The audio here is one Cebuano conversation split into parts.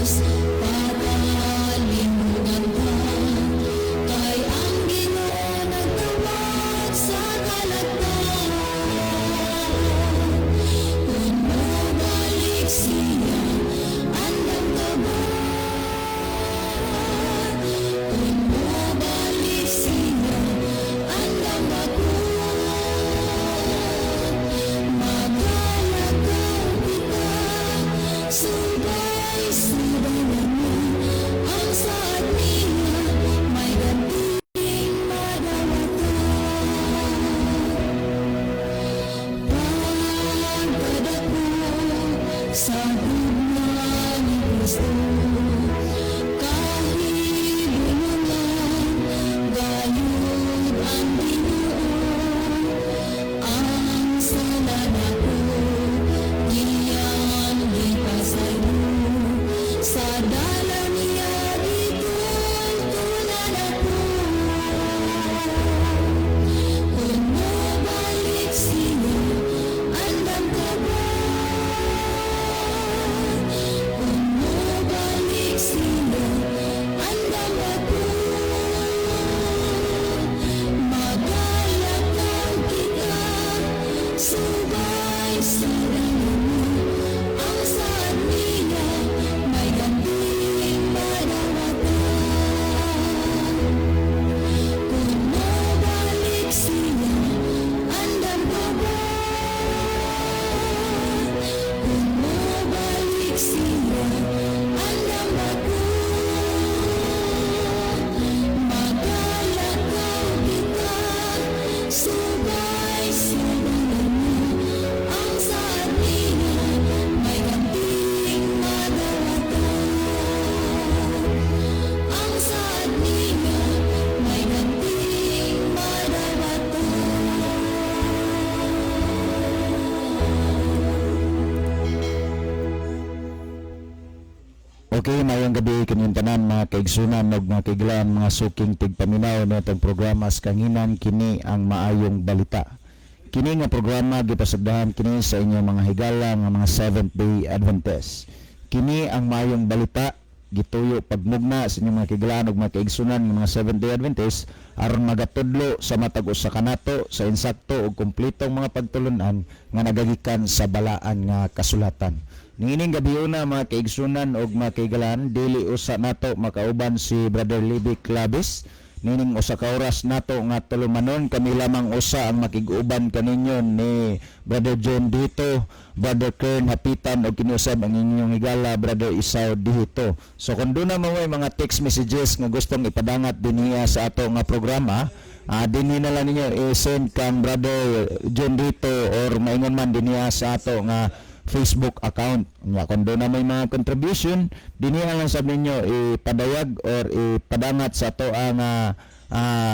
Dios, Patalimugan ta, kay ang Ginoo nagtawag sa kalagtan. Kung mobalik siya, andam ka ba? Kung mobalik siya, andam ba ko? Magalakaw kita, subay sa dalan niya. Ang saad niya, may ganting madawatan. Pagkadako sa gugma ni Kristo, kahibulungan gayud ang Ginoo. Ang sala nako iyang gipasaylo, sa dalan niya gitultunan ako. Kung mobalik siya, andam ka ba? Kung mobalik siya, andam ba ko? Magalakaw kita, subay sa dalan niya. Ang saad niya, may ganting madawatan. Kung mobalik siya, andam ka ba? Kung mobalik siya, andam ba ko? Magalakaw kita, subay sa dalan niya. Ang saad niya, may ganting madawatan. Ang saad niya, may ganting madawatan. Okay, mayong gabi kinyong tanan, mga kaigsunan ug mga kaiglaan, mga suking tigpaminaw natong programa sa Kahanginan, kini ang Maayong Balita. Kini nga programa gipasagdahan kini sa inyong mga higala nga mga Seventh Day Adventist. Kini ang Maayong Balita gituyo pagmugna sa inyong mga kaiglaan ug mga kaigsunan nga mga Seventh Day Adventist aron magatudlo sa matag usa kanato sa insakto ug kumpletong mga pagtulunan nga nagagikan sa balaan nga kasulatan. Niining gabi una, mga kaigsunan ug mga kaigalaan, dili usa nato makauban si Brother Libby Clavis. Nining usa ka oras nato nga tulumanon, kami lamang usa ang makig-uban kaninyo ni Brother John dito, Brother Kern Hapitan ug kiniusab ang inyong higala, Brother Isaw dito. So kung duna mo may mga text messages nga gustong ipadangat dinhiya sa ato nga programa, dinhi na lang ninyo i-send kang Brother John dito or maingon man dinhiya sa ato nga Facebook account. Nga kung duna may mga contribution, dinhi lang sab ninyo ipadayag or ipadangat sa ato ang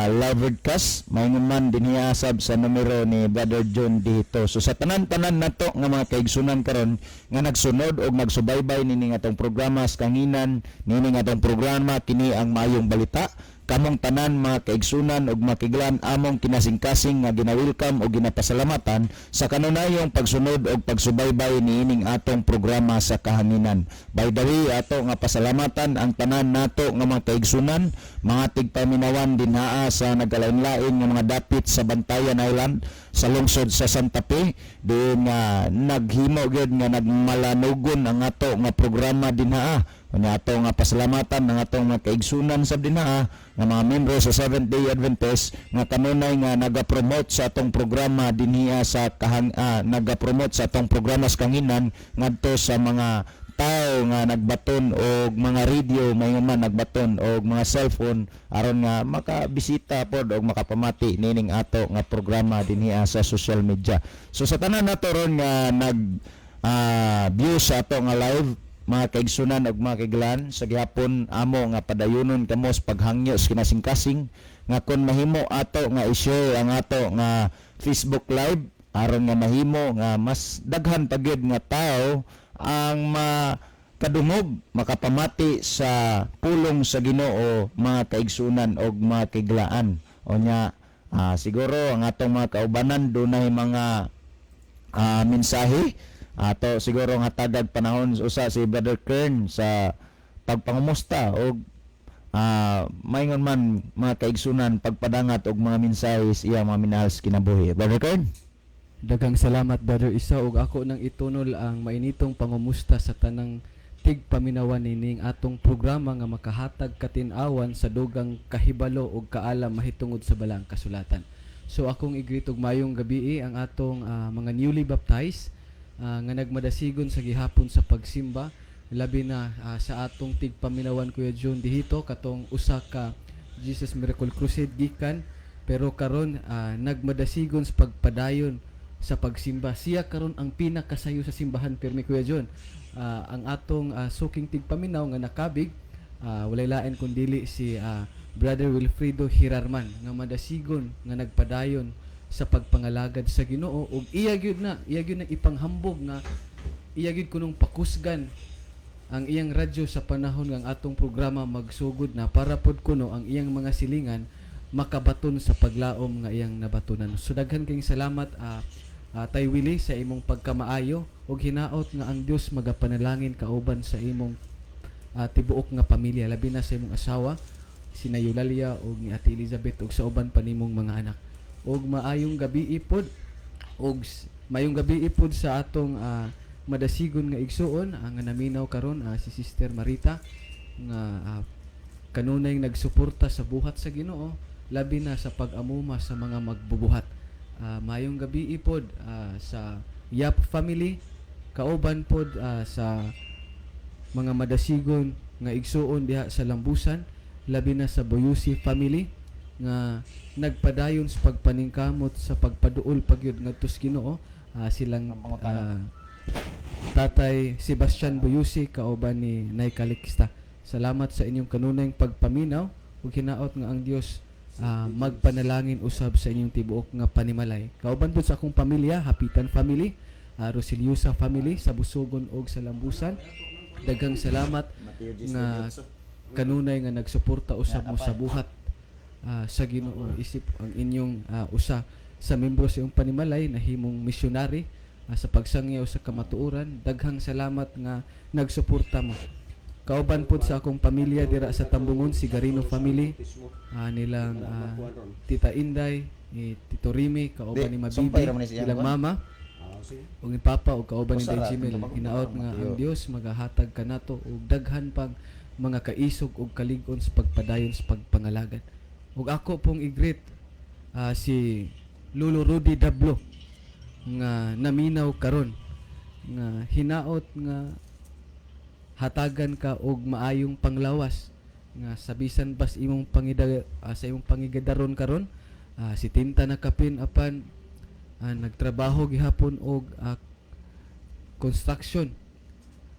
live broadcast, maingon man dinhi sab sa numero ni Brother John dito. So sa tanan-tanan nato nga mga kaigsunan karon nga nagsunod og nagsubaybay nining atong programa sa Kahanginan, nining atong programa kini ang Maayong Balita, kamong tanan, mga kaigsunan ug mga kaiglaan, among kinasingkasing nga gina-welcome o ginapasalamatan sa kanunayong pagsunod og pagsubaybay niining atong programa sa Kahanginan. By the way, ato nga pasalamatan ang tanan nato nga mga kaigsunan, mga tigpaminawan dinhaa sa nagkalain-lain nga mga dapit sa Bantayan Island, sa lungsod sa Santa Fe, diin nga naghimo gyud nga nagmalanugon ang ato nga programa dinhaa. Unya ato nga pasalamatan ang atong mga kaigsunan sa dinaa nga mga membro sa Seventh Day Adventist nga kanunay nga naga-promote sa atong programa dinhiya sa kahang naga-promote sa atong programa sa Kahanginan ngadto sa mga tao nga nagbaton og mga radio, mayon man nagbaton og mga cellphone aron nga makabisita pod og makapamati nining ato nga programa dinhiya sa social media. So sa tanan nato ron nga nag view sa ato nga live, mga kaigsunan ug mga kaiglaan, sa gihapon amo nga padayonon kamo sa paghangyo sa kinasingkasing nga kon mahimo ato nga i-share ang ato nga Facebook Live aron nga mahimo nga mas daghan pa gyud nga tao ang makadungog, makapamati sa pulong sa Ginoo, mga kaigsunan og mga kaiglaan. Unya siguro ang atong mga kaubanan dunay mga mensahe ato siguro nga tagag panahon usa si Brother Kern sa pagpangumusta og maingon man, mga kaigsunan, pagpadangat og mga mensahe sa iya mga minahal sa kinabuhi. Brother Kern? Daghang salamat, Brother Isa, ug ako nang itunol ang mainitong pangumusta sa tanang tigpaminawan nining atong programa nga makahatag katin-awan sa dugang kahibalo ug kaalam mahitungod sa Balaang Kasulatan. So akong i-greet og maayong gabii ang atong mga newly baptized nga nagmadasigon sa gihapon sa pagsimba, labi na sa atong tigpaminawan, Kuya John Dihito, katong usa ka Jesus Miracle Crusade gikan pero karon nagmadasigon sa pagpadayon sa pagsimba. Siya karon ang pinakasayo sa simbahan pirmi, Kuya John. Ang atong suking tigpaminaw nga nakabig, walay lain kun dili si Brother Wilfredo Hirarman nga madasigon nga nagpadayon sa pagpangalagad sa Ginoo ug iya gyud na ipanghambog nga iya gyud kunong pakusgan ang iyang radyo sa panahon nga ang atong programa magsugod na para pod kuno ang iyang mga silingan makabaton sa paglaom nga iyang nabatonan. So daghan kayong salamat, Tay Willie, sa imong pagkamaayo ug hinaot nga ang Dios magapanalangin kauban sa imong tibuok nga pamilya, labi na sa imong asawa si Eulalia ug ni Ate Elizabeth ug sa uban pa nimong mga anak. Ug maayong gabi ipod ug maayong gabi ipod sa atong madasigon nga igsuon ang nga naminaw karon, si Sister Marita nga kanunay nagsuporta sa buhat sa Ginoo, labi na sa pag-amuma sa mga magbubuhat. Maayong gabi ipod sa Yap family, kauban pod sa mga madasigon nga igsuon diha sa Lambusan, labi na sa Boyusi family nga nagpadayon sa pagpaningkamot sa pagpaduol pagyud ngadto sa Ginoo. Silang Tatay Sebastian Boyusi kauban ni Nay Calixta. Salamat sa inyong kanunayng pagpaminaw ug hinaot nga ang Dios magpanalangin usab sa inyong tibuok nga panimalay. Kauban pud sa akong pamilya, Hapitan family, Rosiliosa family sa Busugon ug sa Lambusan. Daghang salamat nga kanunay nga nagsuporta usab mo sa buhat sa Ginoo isip ang inyong usa sa membro sa iyong panimalay nahimong missionary sa pagsangyaw sa kamatuoran. Daghang salamat nga nagsuporta mo. Kauban pod sa akong pamilya dira sa Tambungon, si Garino family, nilang Tita Inday, ni Tito Rimi, kauban Di, ni Mabibi, sumpay ra man ni siyang ilang kuan. mama ug ni papa ug kauban ni Usa Day ra, Jimel. tumabag- Hinaot nga ang Mateo. Dios magahatag kanato og daghan pang mga kaisog ug kalig-on sa pagpadayon sa pagpangalagad. Ug ako pong i-greet si Lolo Rudy Dablo nga naminaw karon, nga hinaot nga hatagan ka og maayong panglawas nga sa bisan bas imong pangida sa imong pangigadaron karon, si tinta na kapin apan nagtrabaho gihapon og construction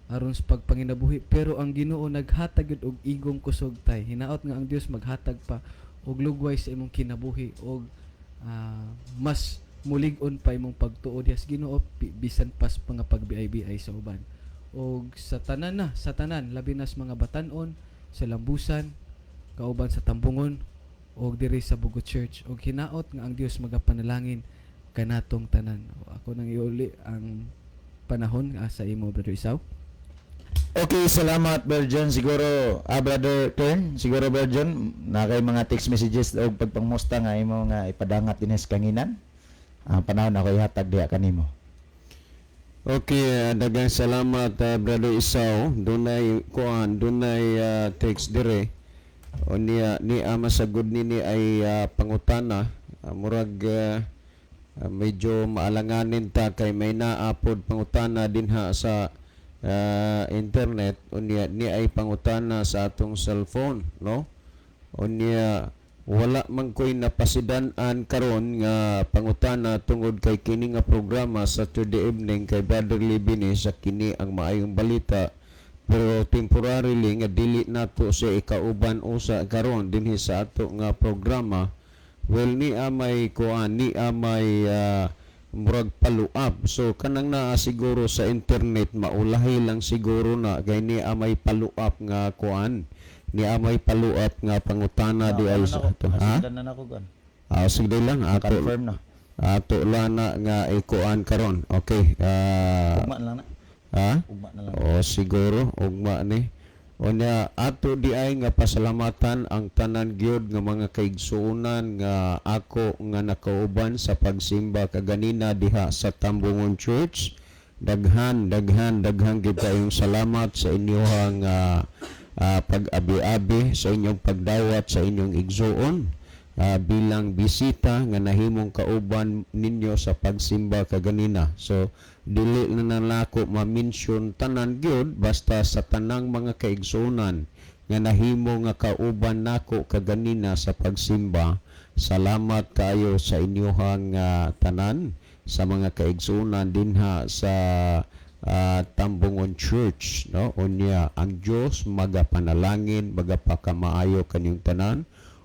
aron sa pagpanginabuhi, pero ang Ginoo naghatag gyud og igong kusog, tay. Hinaot nga ang Dios maghatag pa og lugway sa imong kinabuhi og mas mulig-on pa imong pagtuo diha sa Ginoo bisan pas mga pagbiay-biay sa uban. Og sa tanan na sa tanan, labi na sa mga batan-on sa Lambusan, kauban sa Tambungon og diri sa Bugo Church, og hinaot nga ang Dios magapanalangin kanatong tanan. Ako nang iuli ang panahon sa imo, Brother Isaw. Okay, salamat, Brother John. Siguro, Brother Kern, siguro, Brother John, na kay mga text messages o pagpangmusta nga imo nga ipadangat dinhi sa kanginan. Panahon ako ihatag diha kanimo. Okay, daghang salamat, Brother Isaw. Dunay kuan, dunay text dire. O niya ni ama sagud nini ay pangutana. Murag medyo maalanganin ta kay may naapod pangutana dinha sa internet. Unya ni ay pangutana sa atong cellphone, no? Unya wala man ko'y napasidan-an karon nga pangutana tungod kay kini nga programa Saturday evening kay Brother Libini sa Kini ang Maayong Balita, pero temporarily nga dili nato siya ikauban usa karon dinhi sa ato nga programa. Well, ni may kuan, ni may murag follow-up. So kanang naa siguro sa internet, maulahi lang siguro na kay ni may follow-up nga kuan, ni may follow-up nga pangutana di ay sa ato, ha. Na nako kuan. Ah, sige lang, ato Confirm na. Ato lang na nga ikuan karon. Okay, Ugma na lang na. ha. Ugma na lang. O siguro ugma ni. Unya ato di ay nga pasalamatan ang tanan gyud nga mga kaigsuonan nga ako nga nakauban sa pagsimba kaganina diha sa Tambungon Church. Daghan, daghan, daghan gyud kayong salamat sa inyong pag-abi-abi, sa inyong pagdawat sa inyong igsuon bilang bisita nga nahimong kauban ninyo sa pagsimba kaganina. So dili na nako ma-mention tanan gyud, basta sa tanang mga kaigsuonan nga nahimo nga kauban nako kaganina sa pagsimba, salamat kayo sa inyuhang tanan sa mga kaigsuonan dinha sa Tambungon Church, no? Unya ang Dios magapanalangin, magapakamaayo kaninyong tanan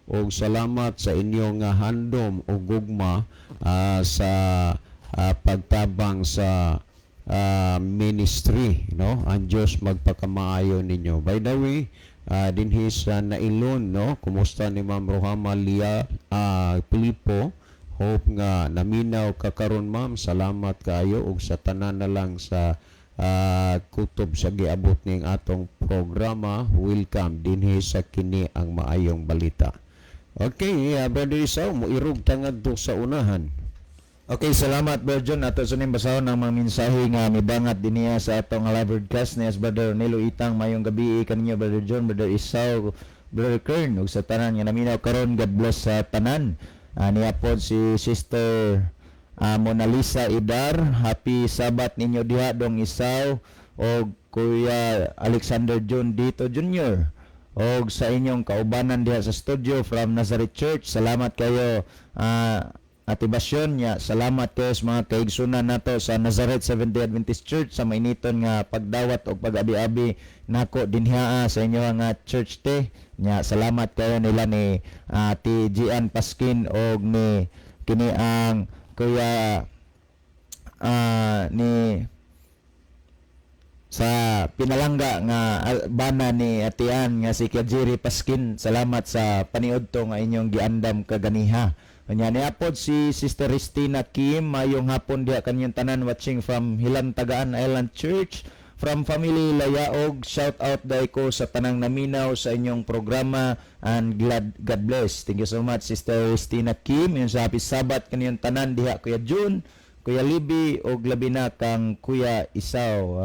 ug salamat sa inyong handom ug gugma sa pagtabang sa ministry, no? Ang Dios magpakamaayo ninyo. By the way, dinhi sa Nailon, no, kumusta ni Ma'am Rohama Lia Pilipo? Hope nga naminaw ka karon, ma'am. Salamat kaayo ug sa tanan na lang sa kutob sa giabot ning atong programa. Welcome dinhi sa Kini ang Maayong Balita. Okay, Brother Isao, moirog ta ngadto sa unahan. Okay, salamat, Brother John. Ato sa ning basahon ang mga mensahe nga mibangat dinhiya sa atong live broadcast ni as Brother Nilo Itang. Mayong gabi kaninyo, Brother John, Brother Isao, Brother Kern ug sa tanan nga naminaw karon. God bless sa tanan. Niya pod si Sister Mona Lisa Idar. Happy Sabbath ninyo diha, Dong Isao og Kuya Alexander John Dito Jr. og sa inyong kaubanan diha sa studio from Nazareth Church. Salamat kayo, Ate Basyon nya. Salamat kayo sa mga kaigsunan nato sa Nazareth Seventh-day Adventist Church sa mainiton nga pagdawat og pag-abi-abi nako dinhiaa sa inyo nga church te. Nya salamat kayo nila ni Ate Gian Paskin og ni kini ang Kuya ni sa pinalangga nga bana ni Atian nga si Kajiri Paskin. Salamat sa paniudto nga inyong giandam kaganiha. Unya niapod si Sister Christina Kim. Mayong hapon diha kanyang tanan, watching from Hilantagaan Island Church, from family Layaog. Shout out dai ko sa tanang naminaw sa inyong programa and glad God bless. Thank you so much, Sister Christina Kim. Yun sa happy Sabbath kanyang tanan diha, Kuya June, Kuya Libby og labi na kang Kuya Isaw.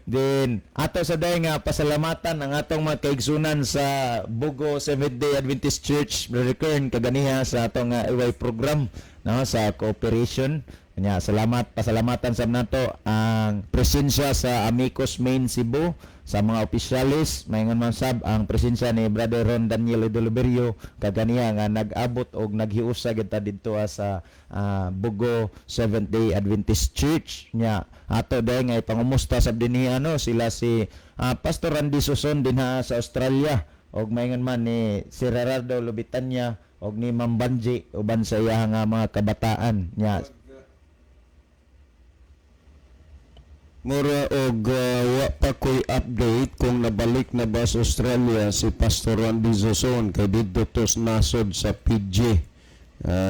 Then ato sa day nga pasalamatan ang atong mga kaigsunan sa Bugo Seventh Day Adventist Church, Brother Kern, kaganiha sa atong EY program, no, sa cooperation. Nya salamat, pasalamatan sa nato ang presensya sa Amicos Main Cebu sa mga opisyalis, maingon man sab ang presensya ni Brother Ron Daniel Idoloberio kaganiha nga nag-abot og naghiusa gyud ta didto sa Bugo Seventh Day Adventist Church. Nya ato day nga ipangumusta sab dinhi ano sila si Pastor Randy Suson dinha sa Australia og maingon man ni si Gerardo Lubitanya og ni Ma'am Banji uban sa iya nga mga kabataan nya. Mura og wa pa ko'y update kung nabalik na ba sa Australia si Pastor Randy Zozon kay didto tos nasod sa PJ.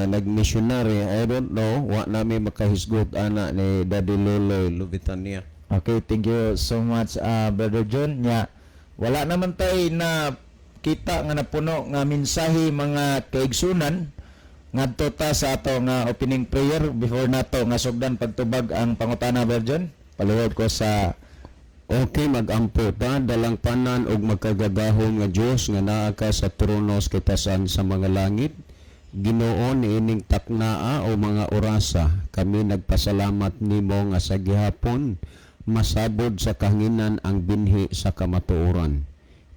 Nagmissionary, I don't know, wa nami makahisgot ana ni Daddy Loloy Lubitania. Okay, thank you so much, Brother John. Nya, wala naman tay na kita nga napuno nga mensahe, mga kaigsunan. Ngadto ta sa ato nga opening prayer before nato nga sugdan pagtubag ang pangutana, Brother John. Paluhod ko sa Okay, magampo ta. Dalangpanan og makagagahom nga Dios nga naa ka sa trono sa kitasan sa mga langit. Ginoo, niining taknaa o mga orasa, kami nagpasalamat nimo nga sa gihapon masabod sa kahanginan ang binhi sa kamatuoran.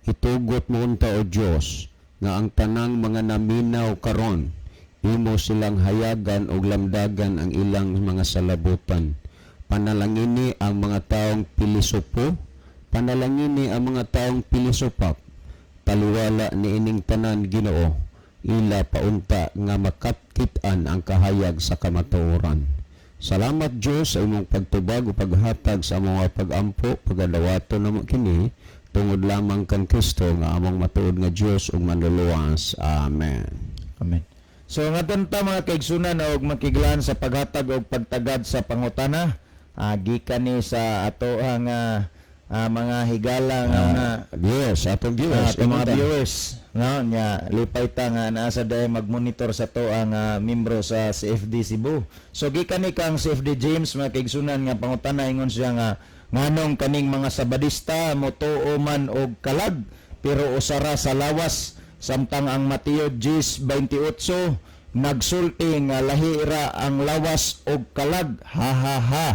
Itugot mo unta, o Dios, nga ang tanang mga naminaw karon imo silang hayagan og lamdagan ang ilang mga salabutan. Panalangini ang mga taong pilisupo, panalangini ang mga taong pilisupak. Taliwala niining tanan, Ginoo, ila paunta nga makatkit-an ang kahayag sa kamatuoran. Salamat, Dios, sa imong pagtubag o paghatag sa among mga pagampo. Pagadawato namo kini tungod lamang kan Kristo nga among matuod nga Dios ug manluluwas. Amen. Amen. So ngadto ta, mga kaigsunan og makiglan, sa paghatag og pagtagad sa pangutana. Gikan ni sa ato ang mga higala nga mga Yes, atong viewers. Atong mga Ingon ta. viewers, no, nya lipay ta nga naa sa day magmonitor sa to ang membro sa CFD Cebu. So gikan ni kang CFD James, mga kaigsunan, nga pangutana, ingon siya nga nganong kaning mga Sabadista motuo man og kalag pero usara sa lawas, samtang ang Mateo 10:28 nagsulti nga lahi ra ang lawas og kalag? Ha ha ha,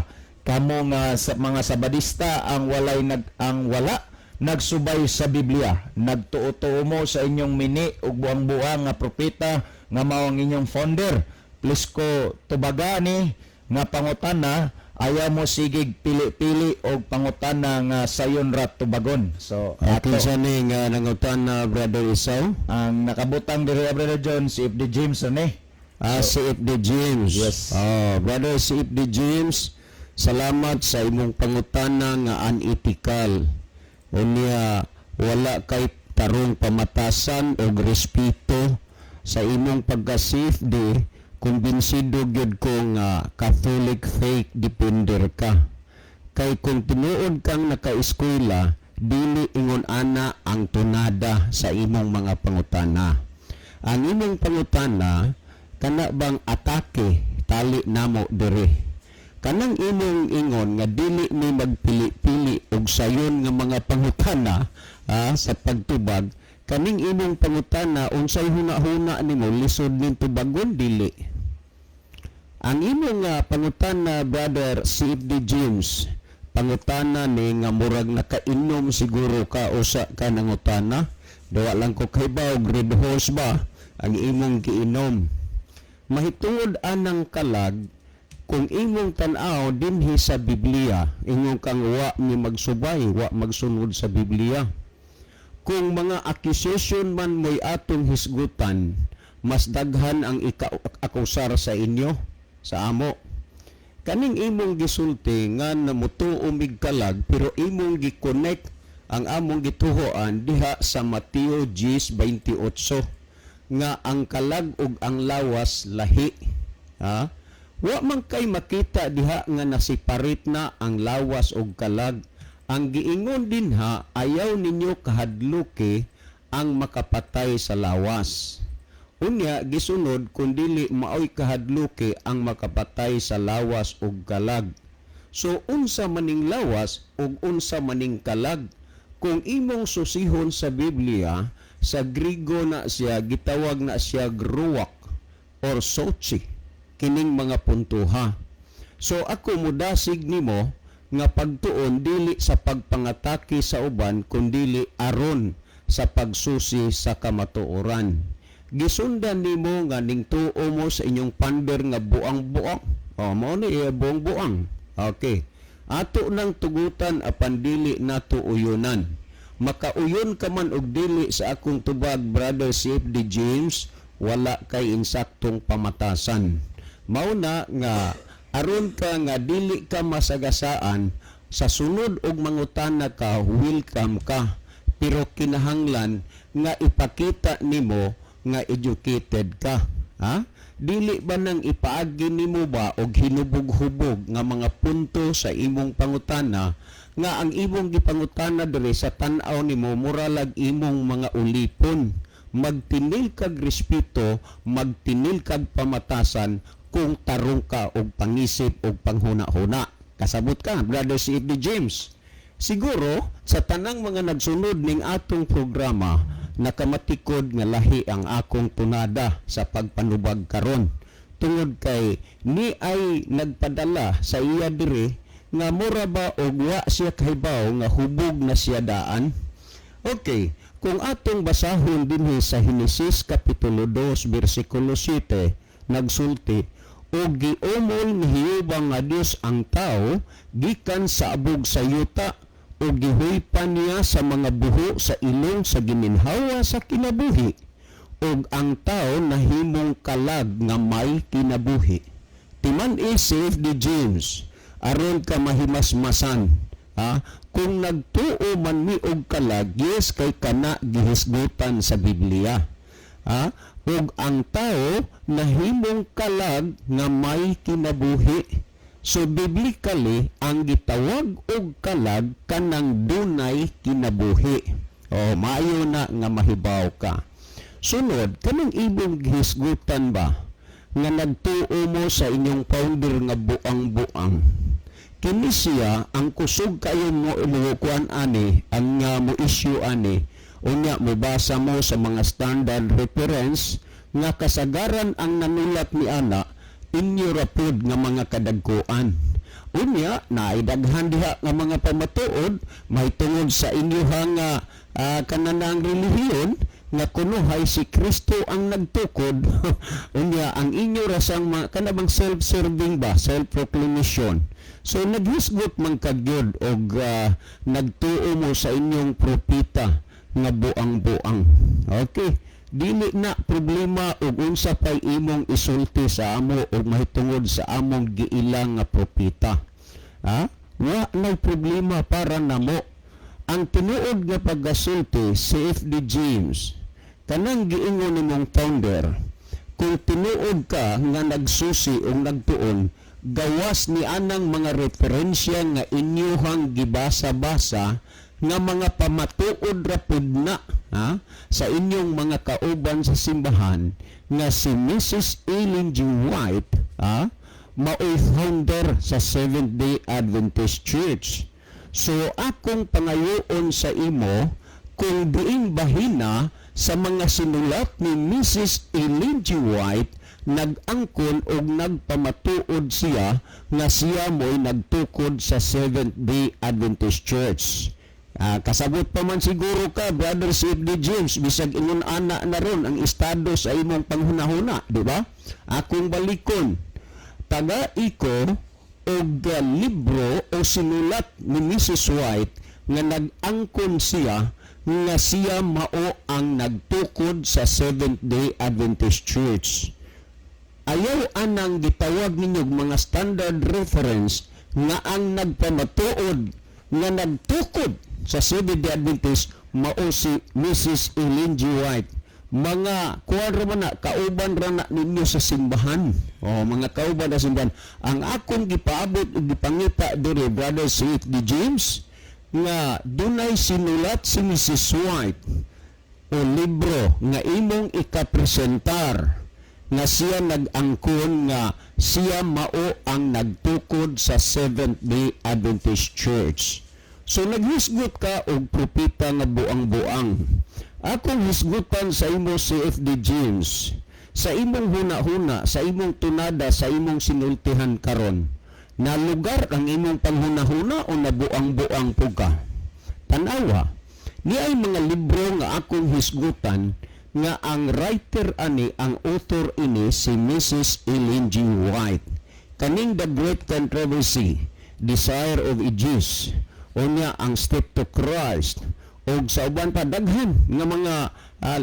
kamo nga sa mga Sabadista ang walay nag ang wala nagsubay sa Biblia. Nagtuo-tuo mo sa inyong mini ug buang-buang nga propeta nga mao ang inyong founder. Please ko tubaga ni nga pangutana, ayaw mo sigig pili-pili og pangutana nga sayon ra tubagon. So Akin ato sa ni nga nangutana, Brother Isaw? Ang nakabutang diri, Brother John, si FD James ani. Ah, si FD James. Yes. Oh, Brother si FD James, salamat sa imong pangutana nga unethical. Unya wala kay tarong pamatasan og respeto sa imong pagka-CFD, kumbinsido gyud ko nga Catholic faith defender ka. Kay kung tinuod kang nakaeskwela, dili ingon ana ang tunada sa imong mga pangutana. Ang imong pangutana kana bang atake tali namo diri. Kanang imong ingon nga dili mi magpili-pili og sayon nga mga pangutana sa pagtubag, kaning imong pangutana, unsay huna-huna nimo, lisod ning tubagon dili? Ang imong pangutana, Brother CFD James, pangutana ni nga murag nakainom siguro ka usa ka nangutana. Dawa lang ko kahibaw, Red Horse ba ang imong giinom? Mahitungod anang kalag, kung imong tan-aw dinhi sa Biblia, ingon kang wa ni magsubay, wa magsunod sa Biblia. Kung mga accusation man mo'y atong hisgutan, mas daghan ang ika-akusar sa inyo, sa amo. Kaning imong gisulti nga namutuo mig kalag pero imong gi-connect ang among gituhoan diha sa Mateo 10:28 nga ang kalag ug ang lawas lahi. Ha? Wa man kay makita diha nga nasiparit na ang lawas ug kalag. Ang giingon dinha, ayaw ninyo kahadluki ang makapatay sa lawas. Unya gisunod kun dili maoy kahadluki ang makapatay sa lawas ug kalag. So unsa maning lawas ug unsa maning kalag? Kung imong susihon sa Biblia, sa Grigo na siya gitawag na siya ruach or sochi kining mga puntuha. So ako mudasig nimo nga pagtuon dili sa pagpangatake sa uban kundili aron sa pagsusi sa kamatuoran. Gisundan nimo nga ning tuo mo sa inyong founder nga buang-buang. Oh, mao ni iya buang-buang. Okay. Ato nang tugutan apan dili nato uyunan. Makauyon ka man og dili sa akong tubag, Brother CFD James, wala kay insaktong pamatasan. Mao na nga aron ka nga dili ka masagasaan sa sunod og mangutana ka, welcome ka. Pero kinahanglan nga ipakita nimo nga educated ka. Ha? Dili ba nang ipaagi nimo ba og hinubog-hubog nga mga punto sa imong pangutana nga ang imong gipangutana diri sa tan-aw nimo muralag imong mga ulipon? Magtinil kag respeto, magtinil kag pamatasan kung tarong ka og pangisip og panghuna-huna. Kasabot ka, Brother C.F.D. James? Siguro sa tanang mga nagsunod ning atong programa, nakamatikod nga lahi ang akong tunada sa pagpanubag karon. Tungod kay ni ay nagpadala sa iya diri nga mura ba og wa siya kahibaw nga hubog na siya daan. Okay, kung atong basahon dinhi sa Henesis Kapitulo 2 bersikulo 7, nagsulti, "Ug giumol ni Jehova nga Dios ang tao gikan sa abog sa yuta ug gihuypan niya sa mga buho sa ilong sa giminhawa sa kinabuhi, ug ang tao nahimong kalag nga may kinabuhi." Timan-i, CFD James, aron ka mahimasmasan. Ha? Kung nagtuo man mi og kalag, yes, kay kana gihisgutan sa Biblia. Ha? Ug ang tao nahimong kalag nga may kinabuhi. So biblically, ang gitawag og kalag kanang dunay kinabuhi. O maayo na nga mahibaw ka. Sunod, kanang imong gihisgutan ba nga nagtuo mo sa inyong founder nga buang-buang. Kini siya ang kusog kayo mo ilukuan ani, ang nga mo issue ani, unya mobasa mo sa mga standard reference nga kasagaran ang nanulat ni ana inyo ra pod nga mga kadagkuan. Unya, naidaghan diha nga mga pamatuod may tungod sa inyoha nga kananang relihiyon nga kunuhay si Kristo ang nagtukod. Unya, ang inyo rasang mga kanabang self-serving ba, self-proclamation. So naghisgot man kagyod og nagtuo mo sa inyong propeta nga buang-buang. Okay. Dili na problema og unsa pay imong isulti sa amo og mahitungod sa among giila nga propeta. Ha? Wa nay problema para namo. Ang tinuod nga pagkasulti, CFD James, kanang giingon nimong founder, kung tinuod ka nga nagsusi o nagtuon, gawas ni anang mga referensya nga inyuhang gibasa-basa nga mga pamatuod ra pud na, ha, sa inyong mga kauban sa simbahan nga si Mrs. Ellen G. White, ha, maoy founder sa Seventh-day Adventist Church. So akong pangayoon sa imo kung diing bahina sa mga sinulat ni Mrs. Ellen G. White nag-angkon og nagpamatuod siya nga siya mo'y nagtukod sa Seventh-day Adventist Church. Kasabot pa man siguro ka, Brother C.F.D. James, bisag ingon ana na ron ang estado sa imong panghunahuna, di ba? Akong balikon, taga iko og libro o sinulat ni Mrs. White nga nag-angkon siya nga siya mao ang nagtukod sa Seventh-day Adventist Church. Ayaw anang gitawag ninyo mga standard reference nga ang nagpamatuod nga nagtukod sa Seventh-day Adventist mao si Mrs. Ellen G. White. Mga kuwan ra man na, kauban ra na ninyo sa simbahan. O, mga kauban sa simbahan. Ang akong gipaabot ug gipangita diri, Brother C. D. James, nga dunay sinulat si Mrs. White o libro nga imong ikapresentar nga siya nag-angkon nga siya mao ang nagtukod sa Seventh-day Adventist Church. So naghisgot ka og propeta nga buang-buang. Akong hisgutan sa imo, CFD James, sa imong huna-huna, sa imong tunada, sa imong sinultihan karon, na lugar ang imong panghuna-huna o nabuang-buang po ka? Tanawa, ni ay mga libro nga akong hisgutan nga ang writer ani, ang author ini si Mrs. Ellen G. White. Kaning The Great Controversy, Desire of Ages, unya ang Step to Christ, og sa uban pa daghan nga mga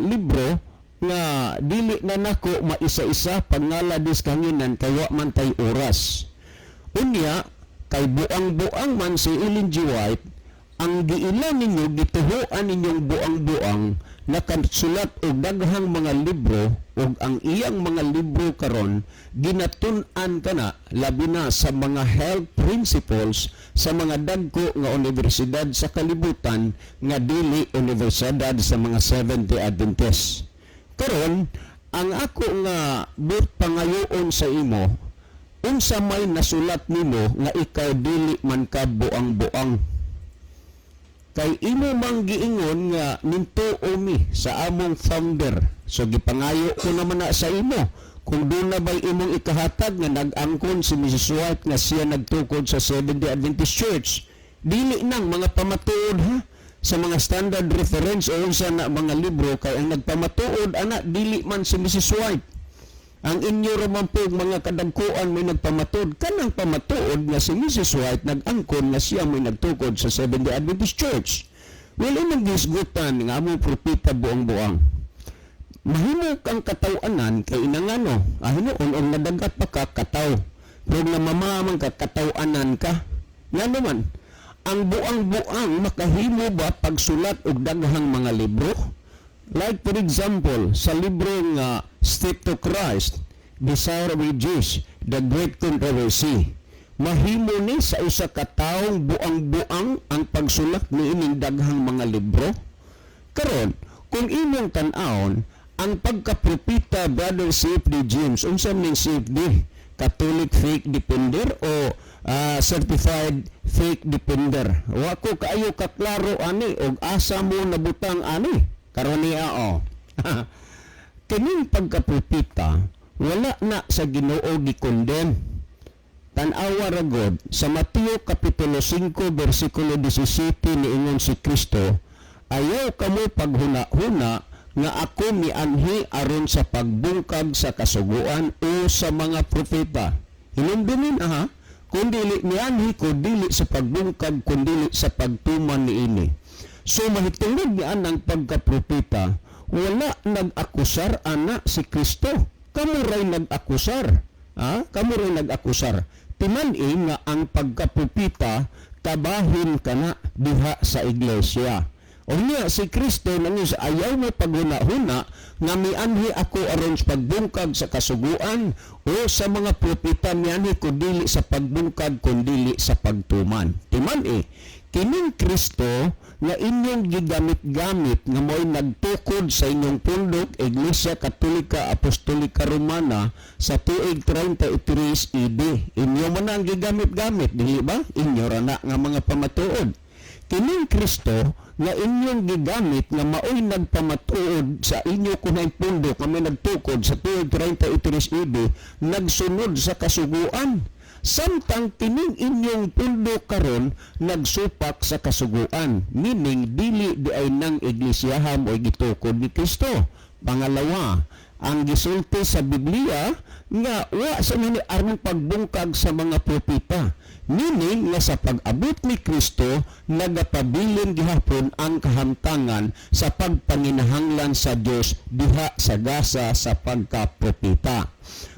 libro nga dili na nako maisa-isa pangala dis kanginan kay wa man tay oras. Unya kay buang-buang man si Ellen G. White, ang giila ninyo, gituhoan ninyong buang-buang, nakasulat og daghang mga libro ug ang iyang mga libro karon ginatun-an kana labi na sa mga health principles sa mga dagko nga universidad sa kalibutan nga dili universidad sa mga Seventh-day Adventist. Karon, ang ako nga but pangayoon sa imo, unsa may nasulat nimo nga ikaw dili man ka buang-buang? Kay imo mang giingon nga nintuo mi sa among founder. So gipangayo ko naman na sa imo kung doon na ba'y imong ikahatag nga nag-angkon si Mrs. White nga siya nagtukod sa Seventh-day Adventist Church. Dili nang mga pamatuod, ha, sa mga standard reference o unsa na mga libro, kay ang nagpamatuod ana dili man si Mrs. White. Ang inyo ra man po mga kadagkuan may nagpamatuod kanang pamatuod nga si Mrs. White nag-angkon nga siya may nagtukod sa Seventh-day Adventist Church. Well, imong gisgutan nga among propeta buang-buang. Mahimo kang kataw-anan kay inangano, hinuon og nadagat pa ka kataw. Pero namamaman ka, kataw-anan ka. Nga naman, ang buang-buang makahimo ba pagsulat og daghang mga libro? Like for example, sa libro nga Step to Christ, Desire of Ages, The Great Controversy. Mahimo ni sa usa ka taong buang-buang ang pagsulat niining daghang mga libro? Karon, kung imong tan-awon ang pagkapropita, Brother CFD James, unsa ning CFD? Catholic Faith Defender o Certified Fake Defender? Wa ko kaayo kaklaro ani og asa mo nabutang ani. Karon niya, oh. Kining pagkapropita, wala na sa Ginoo gi-condemn. Tan-awa ra god sa Mateo kapitulo 5 bersikulo 17, niingon si Kristo, "Ayaw kamo paghuna-huna nga ako mianhi aron sa pagbungkag sa kasuguan o sa mga propeta." Hinumdumin aha, kung dili mianhi ko dili sa pagbungkag kundili sa pagtuman niini. So mahitungod niya ang pagkapropeta, wala nag-akusar ana si Kristo. Kamo ray nag-akusar. Ha? Kamo ray nag-akusar. Timan-i nga ang pagkapropeta kabahin kana diha sa iglesia. O niya si Kristo nangis, "Ayaw mo paghuna-huna nga mianhi ako aron sa pagbungkag sa kasuguan o sa mga propeta, mianhi ko dili sa pagbungkag kundili sa pagtuman." Timan-i kining Kristo nga inyong gigamit-gamit nga mo'y nagtukod sa inyong pundok, Iglesia Katolika Apostolika Romana, sa tuig 33 AD. Inyo man ang gigamit-gamit, dili ba? Inyo ra na nga mga pamatuod. Kining Kristo nga inyong gigamit nga maoy nagpamatuod sa inyo kunay pundok nga may nagtukod sa tuig 33 AD, nagsunod sa kasuguan. Samtang kining inyong pundok karon nagsupak sa kasuguan, meaning dili di ay nang iglesiyahan o gitukod ni Kristo. Pangalawa, ang gisulti sa Biblia nga wa sa nini aron pagbungkag sa mga propeta, meaning nga sa pag-abot ni Kristo nagapabilin gihapon ang kahamtangan sa pagpanginahanglan sa Dios diha sa gasa sa pagkapropeta.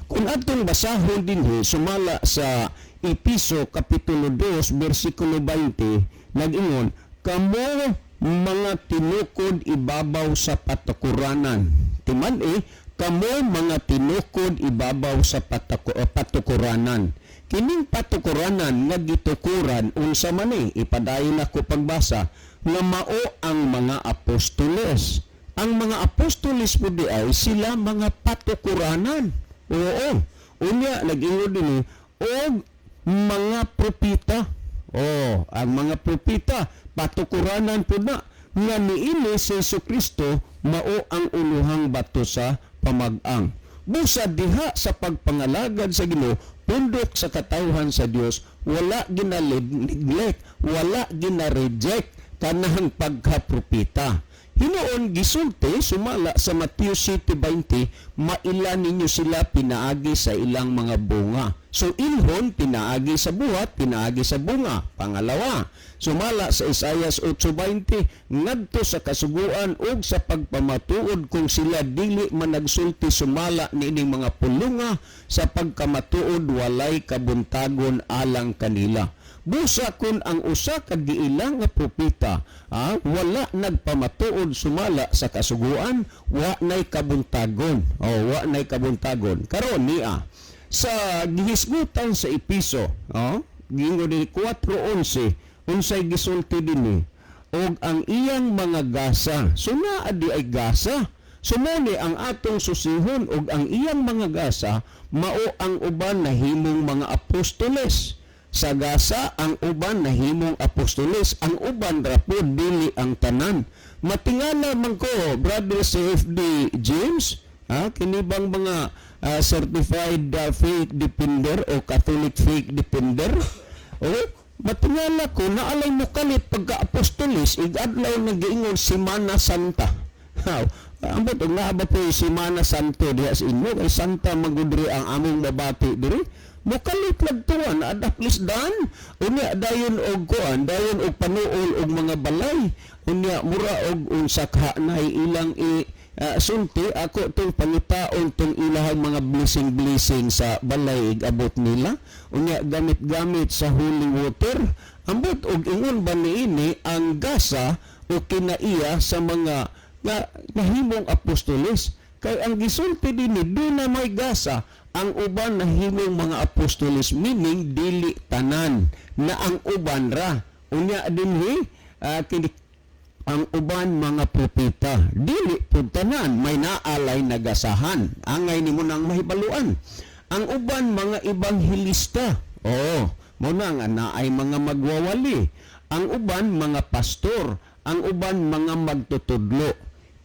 Kung atong basahon dinhi sumala sa Episo kapitulo 2 bersikulo 20, nag-ingon, "Kamo mga tinukod ibabaw sa patukuranan." Timan-i, kamo mga tinukod ibabaw sa patukuranan. Kining patukuranan nga gitukuran, unsa man ni? Ipadayon ako pagbasa nga mao ang mga apostoles. Ang mga apostoles po di ay sila mga patukuranan. Oo. Unya nag-ingon din og mga propeta. Oh, ang mga propeta patukuranan po na nga niini si Jesu Kristo mao ang uluhang bato sa pamag-ang. Busa diha sa pagpangalagad sa Ginoo, pundok sa katawhan sa Dios, wala gina-neglect, wala gina-reject kanang pagkapropeta. Hinuon gisulti sumala sa Mateo 7:20, "Maila ninyo sila pinaagi sa ilang mga bunga." So ilhon pinaagi sa buhat, pinaagi sa bunga. Pangalawa, sumala sa Isaias 8:20, ngadto sa kasuguan ug sa pagpamatuod, kung sila dili man nagsulti sumala niining mga pulunga sa pagkamatuod, walay kabuntagon alang kanila. Busa kun ang usa ka giilang nga propeta wala nagpamatuod sumala sa kasuguan, wa nay kabuntagon. Oh, wa nay kabuntagon. Karon niya sa gihisgutan sa Episo, oh, giingon ni 4:11, unsay gisulti dinhi? "Og ang iyang mga gasa." So naa di ay gasa. Sumuni ang atong susihon, "Og ang iyang mga gasa mao ang uban nahimong mga apostoles." Sa gasa ang uban nahimong apostoles, ang uban ra po, dili ang tanan. Matingala man ko, Brother CFD James, ha, kini bang mga certified fake defender o Catholic fake defender? O matingala ko na alay mo kalit pagka apostoles igadlaw na giingon Simana Santa. Ha, ambot og naa ba po Simana Santo diha sa inyo, kay Santa magudri ang among mabati diri. Mukalit lagtuan adaplis dan, unya dayon og kuan, dayon og panuol og mga balay, unya mura og unsa ka nay ilang i sulti ako tong pangitaon tong ilahang mga blessing blessing sa balay igabot nila, unya gamit-gamit sa holy water. Ambot og ingon ba niini ang gasa o kinaiya sa mga nga nahimong apostoles? Kay ang gisulti dinhi, duna may gasa. Ang uban nahimong mga apostoles, meaning dili tanan na, ang uban ra. Unya dinhi kini, ang uban mga propeta, dili pud tanan, may naalay nagasahan, angay nimo nang mahibaluan. Ang uban mga ebanghelista, oo, mo na nga naay mga magwawali. Ang uban mga pastor, ang uban mga magtutudlo.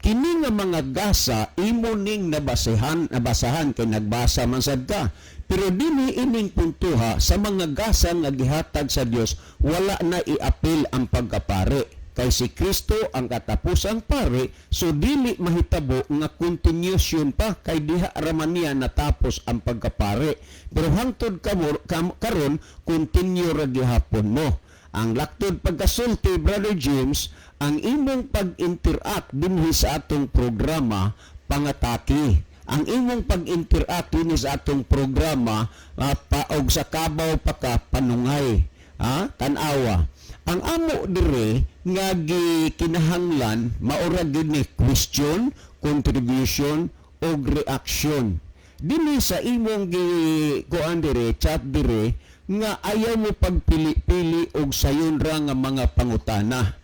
Kini nga mga gasa imo ning nabasehan, nabasahan kay nagbasa man sad ka. Pero dinhi ining puntuha sa mga gasa nga gihatag sa Dios, wala na iapil ang pagkapare kay si Kristo ang katapusang pare. So dili mahitabo nga continuation pa kay diha raman niya natapos ang pagkapare. Pero hangtod karon continue ra gihapon mo. Ang laktod pagkasulti, Brother James, ang imong pag-interact dinhi sa atong programa, pangatake. Ang imong pag-interact dinhi sa atong programa, pa, og sa kabaw pa ka panungay. Ha? Tan-awa. Ang amo dire nga gikinahanglan maura gyud ni question, contribution og reaction. Dinhi sa imong gi kuan dire, chat dire nga ayaw mo pagpili-pili og sayon ra nga mga pangutana.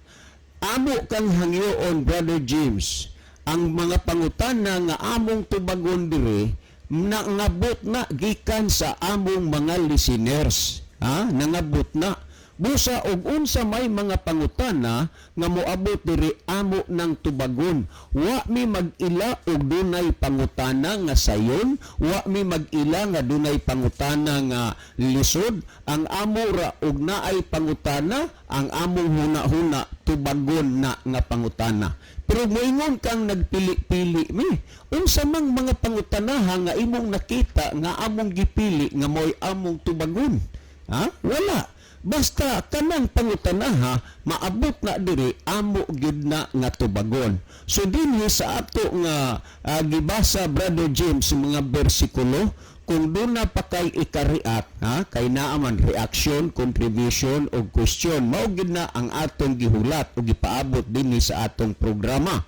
Amo kang hangyoon, Brother James, ang mga pangutana nga among tubagon dire nangabot na gikan sa among mga listeners. Ha? Nangabot na. Busa og unsa may mga pangutana nga moabot diri, amo nang tubagon. Wa mi mag-ila og dunay pangutana nga sayon, wa mi mag-ila nga dunay pangutana nga lisod. Ang amo ra, og naay pangutana, ang among huna-huna tubagon na nga pangutana. Pero moingon kang nagpili-pili mi. Unsa mang mga pangutanaha nga imong nakita nga among gipili nga mo'y among tubagon? Ha? Wala. Basta kanang pangutanaha maabot na diri, amo gyud na nga tubagon. So dinhi sa ato nga gibasa, Brother James, mga bersikulo, kung duna pa kay ika-react, ha, kay naa man reaction, contribution o question, mao gyud na ang atong gihulat o gipaabot dinhi sa atong programa.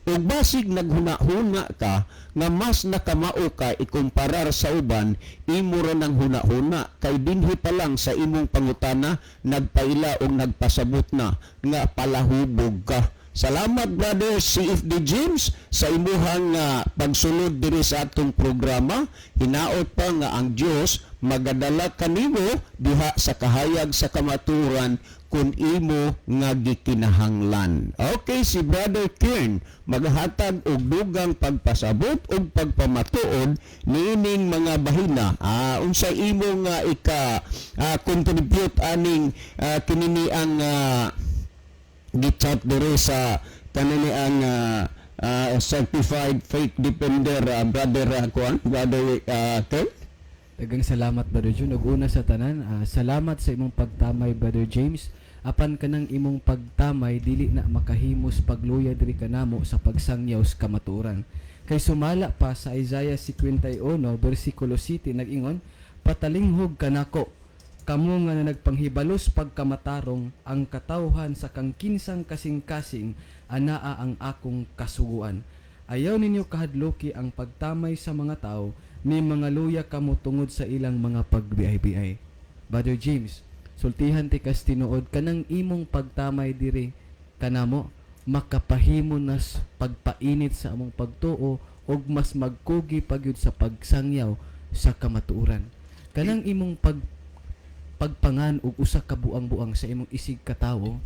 Ug basig naghuna-huna ka nga mas nakamao ka ikumparar sa uban, imo ra nang huna-huna kay dinhi pa lang sa imong pangutana nagpaila og nagpasabot na nga palahubog ka. Salamat, Brother CFD James, sa imuhang pagsulod diri sa atong programa. Hinaot pa nga ang Dios magadala kanimo diha sa kahayag sa kamaturan kung imo nga gikinahanglan. Okay, si Brother Kern maghatag og dugang pagpasabot og pagpamatuod niining mga bahina. Unsay imo nga ika contribute aning kinini ang gichat diri sa kanini ang certified fake defender, brother kuan, brother Ken? Daghang salamat, Brother June. Ug una sa tanan, salamat sa imong pagtamay, Brother James. Apan kanang imong pagtamay dili na makahimos pagluya diri kanamo sa pagsangyaw sa kamatuoran. Kay sumala pa sa Isaiah 51 bersikulo 7 nag-ingon, "Patalinghog kanako kamo nga nagpanghibalos pagkamatarong ang katawhan sa kang kinsang kasing-kasing, anaa ang akong kasuguan." Ayaw ninyo kahadloki ang pagtamay sa mga tao, ni mga luya kamo tungod sa ilang mga pagbiay-biay. Brother James, sultihan ti kas tinuod, kanang imong pagtamay diri kanamo makapahimo nas pagpainit sa among pagtuo ug mas magkugi pagyud sa pagsangyaw sa kamatuoran. Kanang imong pagpangan og usa ka buang-buang sa imong isig katawo,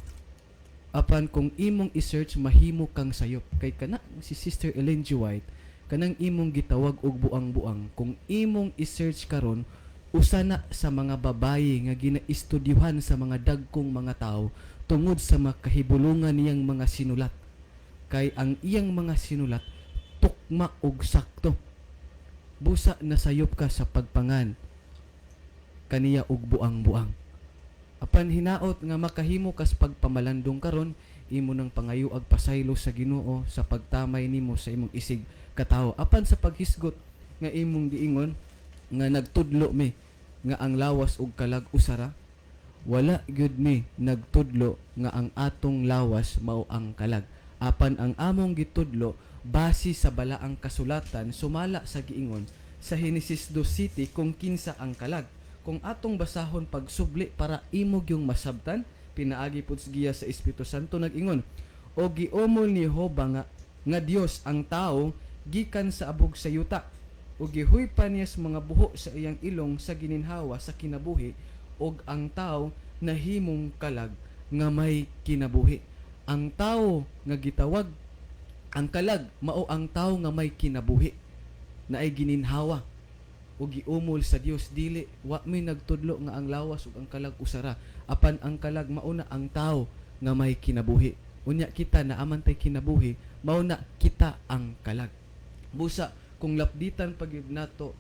apan kung imong i-search mahimo kang sayop kay kana si Sister Ellen G. White kanang imong gitawag og buang-buang, kung imong i-search karon, usa na sa mga babayi nga ginaestudyuhan sa mga dagkong mga tao tungod sa makahibulungan niyang mga sinulat, kay ang iyang mga sinulat tukma og sakto. Busa nasayop ka sa pagpangan kaniya og buang-buang. Apan hinaot nga makahimo kas pagpamalandong karon, imo nang pangayo ag pasaylo sa Ginoo sa pagtamay nimo sa imong isig katawo. Apan sa paghisgot nga imong giingon nga nagtudlo mi nga ang lawas ug kalag usara, wala gyud mi nagtudlo nga ang atong lawas mao ang kalag. Apan ang among gitudlo base sa balaang kasulatan, sumala sa giingon Sa Henesis 2 City kung kinsa ang kalag. Kung atong basahon pagsubli para imo gyung masabtan, pinaagi pud sa giya sa Espiritu Santo, nag-ingon, "O giumol ni Jehova nga Dios ang tao gikan sa abog sa yuta ug gihuypan niya sa mga buho sa iyang ilong sa gininhawa sa kinabuhi, ug ang tao nahimong kalag nga may kinabuhi." Ang tao nga gitawag ang kalag mao ang tao nga may kinabuhi na ay gininhawa o giumol sa Dios. Dili, wa mi nagtudlo nga ang lawas ug ang kalag usara, apan ang kalag mao na ang tao nga may kinabuhi. Unya kita na aman tay kinabuhi, mao na kita ang kalag. Busa kung lapditan pagyud nato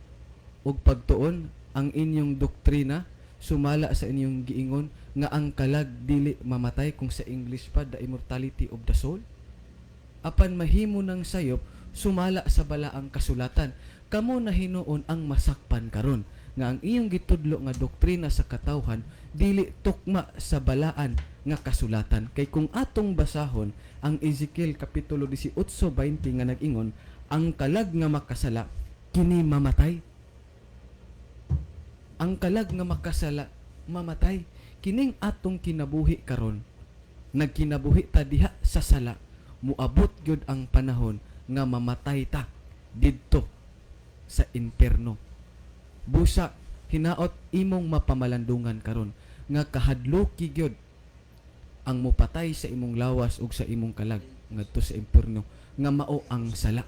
og pagtuon ang inyong doktrina sumala sa inyong giingon nga ang kalag dili mamatay, kung sa English pa, the immortality of the soul, apan mahimo ng sayop sumala sa balaang kasulatan, kamo na hinuon ang masakpan karon nga ang iyong gitudlo nga doktrina sa katawhan dili tukma sa balaan nga kasulatan. Kay kung atong basahon ang Ezekiel kapitulo 18:20 nga nag-ingon, "Ang kalag nga makasala, kini mamatay." Ang kalag nga makasala, mamatay. Kining atong kinabuhi karon, nagkinabuhi ta diha sa sala, muabot gyud ang panahon nga mamatay ta didto sa impierno. Busa hinaot imong mapamalandungan karon nga kahadluki gyud ang mupatay sa imong lawas ug sa imong kalag ngadto sa impierno nga mao ang sala.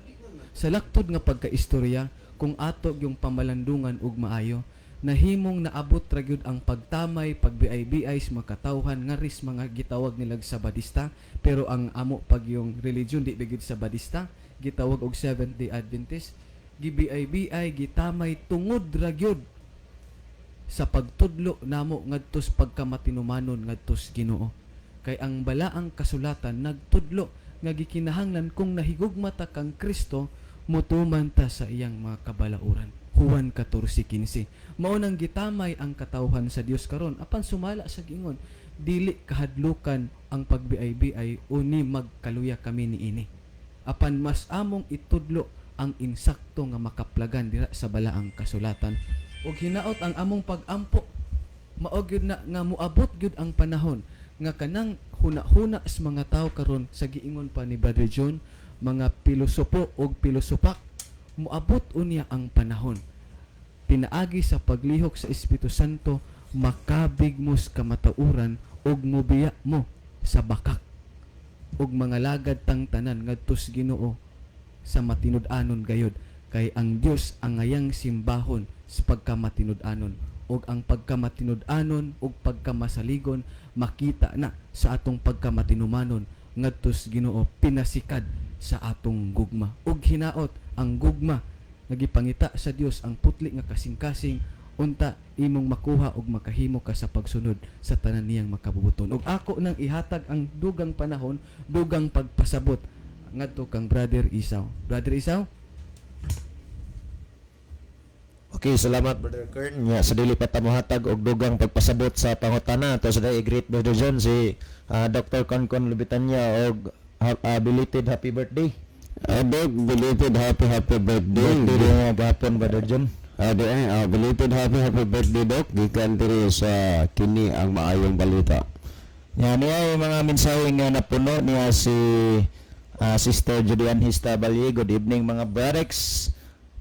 Sa laktod nga pagkaistorya, kung ato yung pamalandungan ug maayo, nahimong naabot ra gyud ang pagtamay, pagbiay-biay sa mga katawhan nga ris mga gitawag nilag Sabadista, pero ang amo pag yung religion di ba gyud Sabadista, gitawag og Seventh Day Adventist, gibiay-biay, gitamay tungod ra gyud sa pagtudlo namo ngadto sa pagkamatinumanon ngadto sa Ginoo. Kay ang balaang kasulatan nagtudlo nga gikinahanglan kung nahigugma ta kang Kristo, mutuman ta sa iyang mga kabalauran. Juan 14:15. Mao nang gitamay ang katawhan sa Dios karon, apan sumala sa giingon, dili kahadlukan ang pagbiay-biay o ni magkaluya kami niini. Apan mas among itudlo ang insakto nga makaplagan dira sa balaang kasulatan. Ug hinaot ang among pag-ampo mao gyud na nga muabot gyud ang panahon nga kanang huna-huna sa mga tao karon sa giingon pa ni Brother John, mga pilosopo og pilosopak, muabot unya ang panahon pinaagi sa paglihok sa Espiritu Santo, makabig mo sa kamatuoran ug mubiya mo sa bakak ug mga lagad tang tanan ngadto sa Ginoo sa matinud-anon gayod, kay ang Dios ang ngayang simbahon sa pagkamatinud-anon, ug ang pagkamatinud-anon ug pagkamasaligon makita na sa atong pagkamatinumanon ngadto sa Ginoo pinasikad sa atong gugma. Ug hinaot ang gugma nga gipangita sa Dios ang putli nga kasing-kasing, unta imong makuha ug makahimo ka sa pagsunod sa tanan niyang makabubuton. Ug ako nang ihatag ang dugang panahon, dugang pagpasabot ngadto kang Brother Isaw. Brother Isaw. Okay, salamat, Brother Kern. Nya sa dili pa ta mohatag og dugang pagpasabot sa pangutana to sa great Brother John, si Dr. Concon Lubitanya, og belated happy birthday. Doc, belated happy happy birthday. Birthday din nga gahapon, Brother John. Di ay, belated happy happy birthday, Doc. Gikan diri sa Kini ang Maayong Balita. Nya niya ay mga mensahe nga napuno niya si Sister Julian Hista Balye. Good evening, mga brothers.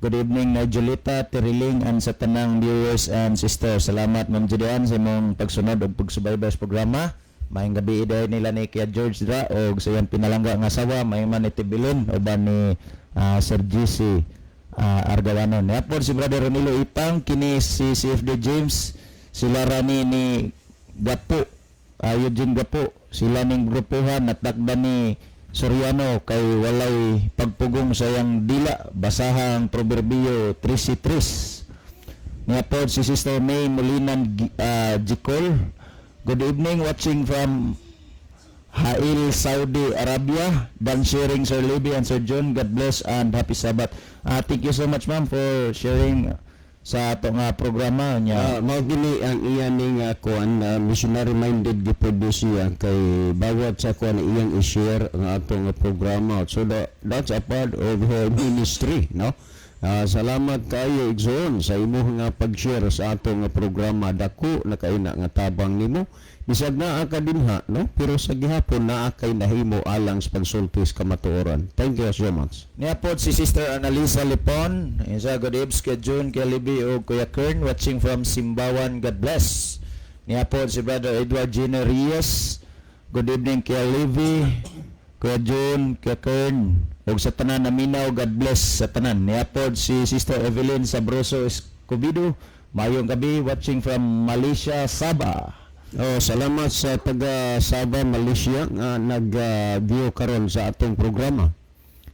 Good evening na Julita Tiriling and sa tanang viewers and sister. Salamat, Ma'am Julian, sa imong pagsunod ug pagsubaybay sa programa. Maayong gabi iday nila ni Kuya George dira og sa iyang pinalangga nga asawa, maayong man ni Tibilin uban ni Sir GC Argawanon. Yapon si Brother Ronilo Ipang, kini si CFD James, sila rani ni Gapo, Eugene Gapo, sila ning grupuhan natakda ni Soriano kay walay pagpugong sa iyang dila, basahang Proverbio 13:3. Niya po si Sister May Molinan Gicol. Good evening, watching from Hail, Saudi Arabia. Done sharing, Sir Libby and Sir John. God bless and happy Sabbath. Thank you so much, ma'am, for sharing sa ato nga programa niya. Mao gini ang iya ning kuan, missionary minded gipud ni siya kay bawat sa kuan iyang i-share ang atong programa. So that's a part of her ministry, no? Salamat kaayo, igsoon, sa imong nga pag-share sa atong nga programa. Dako na kaayo na nga tabang nimo. Bisag naa ka dinha, no? Pero sa gihapon naa kay nahimo alang sa pagsulti sa kamatuoran. Thank you so much. Niya pod si Sister Annalisa Lipon. Isa, good eves kay June, kay Libby o Kuya Kern watching from Simbawan. God bless. Niya pod si Brother Edward Gino Reyes. Good evening kay Libby, Kuya June, Kuya Kern ug sa tanan naminaw, God bless sa tanan. Niya pod si Sister Evelyn Sabroso Escobedo. Maayong gabi, watching from Malaysia, Sabah. Oh, salamat sa taga Sabah, Malaysia nga nag-view karon sa atong programa.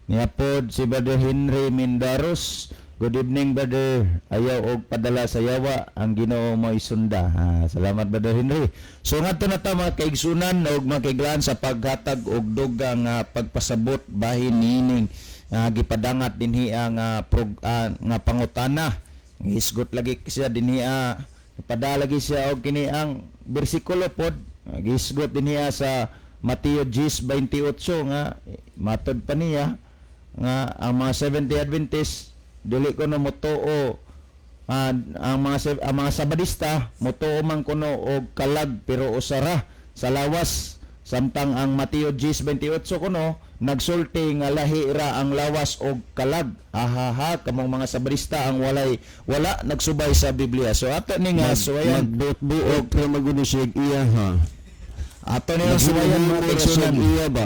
Niya pod si Brother Henry Mindaros. Good evening, brother. Ayaw og padala sa yawa, ang Ginoo mo'y sunda. Ah, salamat, Brother Henry. So ngadto na ta, mga kaigsunan og mga kaiglaan, sa paghatag og dugang pagpasabot bahin niining gipadangat dinhi ang nga pangutana. Hisgot lagi siya dinhi, padala lagi siya og kini ang bersikulo pod. Gisgot dinhi sa Mateo 10:28 nga matod pa niya nga ang mga Seventh-day Adventist dili kuno motuo, ang mga Sabadista motuo man kuno og kalag pero usa ra sa lawas, samtang ang Mateo 10:28 kuno nagsulti nga lahi ra ang lawas og kalag. Ahaha, kamong mga Sabadista ang walay wala nagsubay sa Biblia. So ato ni nga suwayan. Magbuot-buot ra magud siya iya ha. Ato ni nga suwayan, mga Maghimo ra siya kaigsunan iya ba?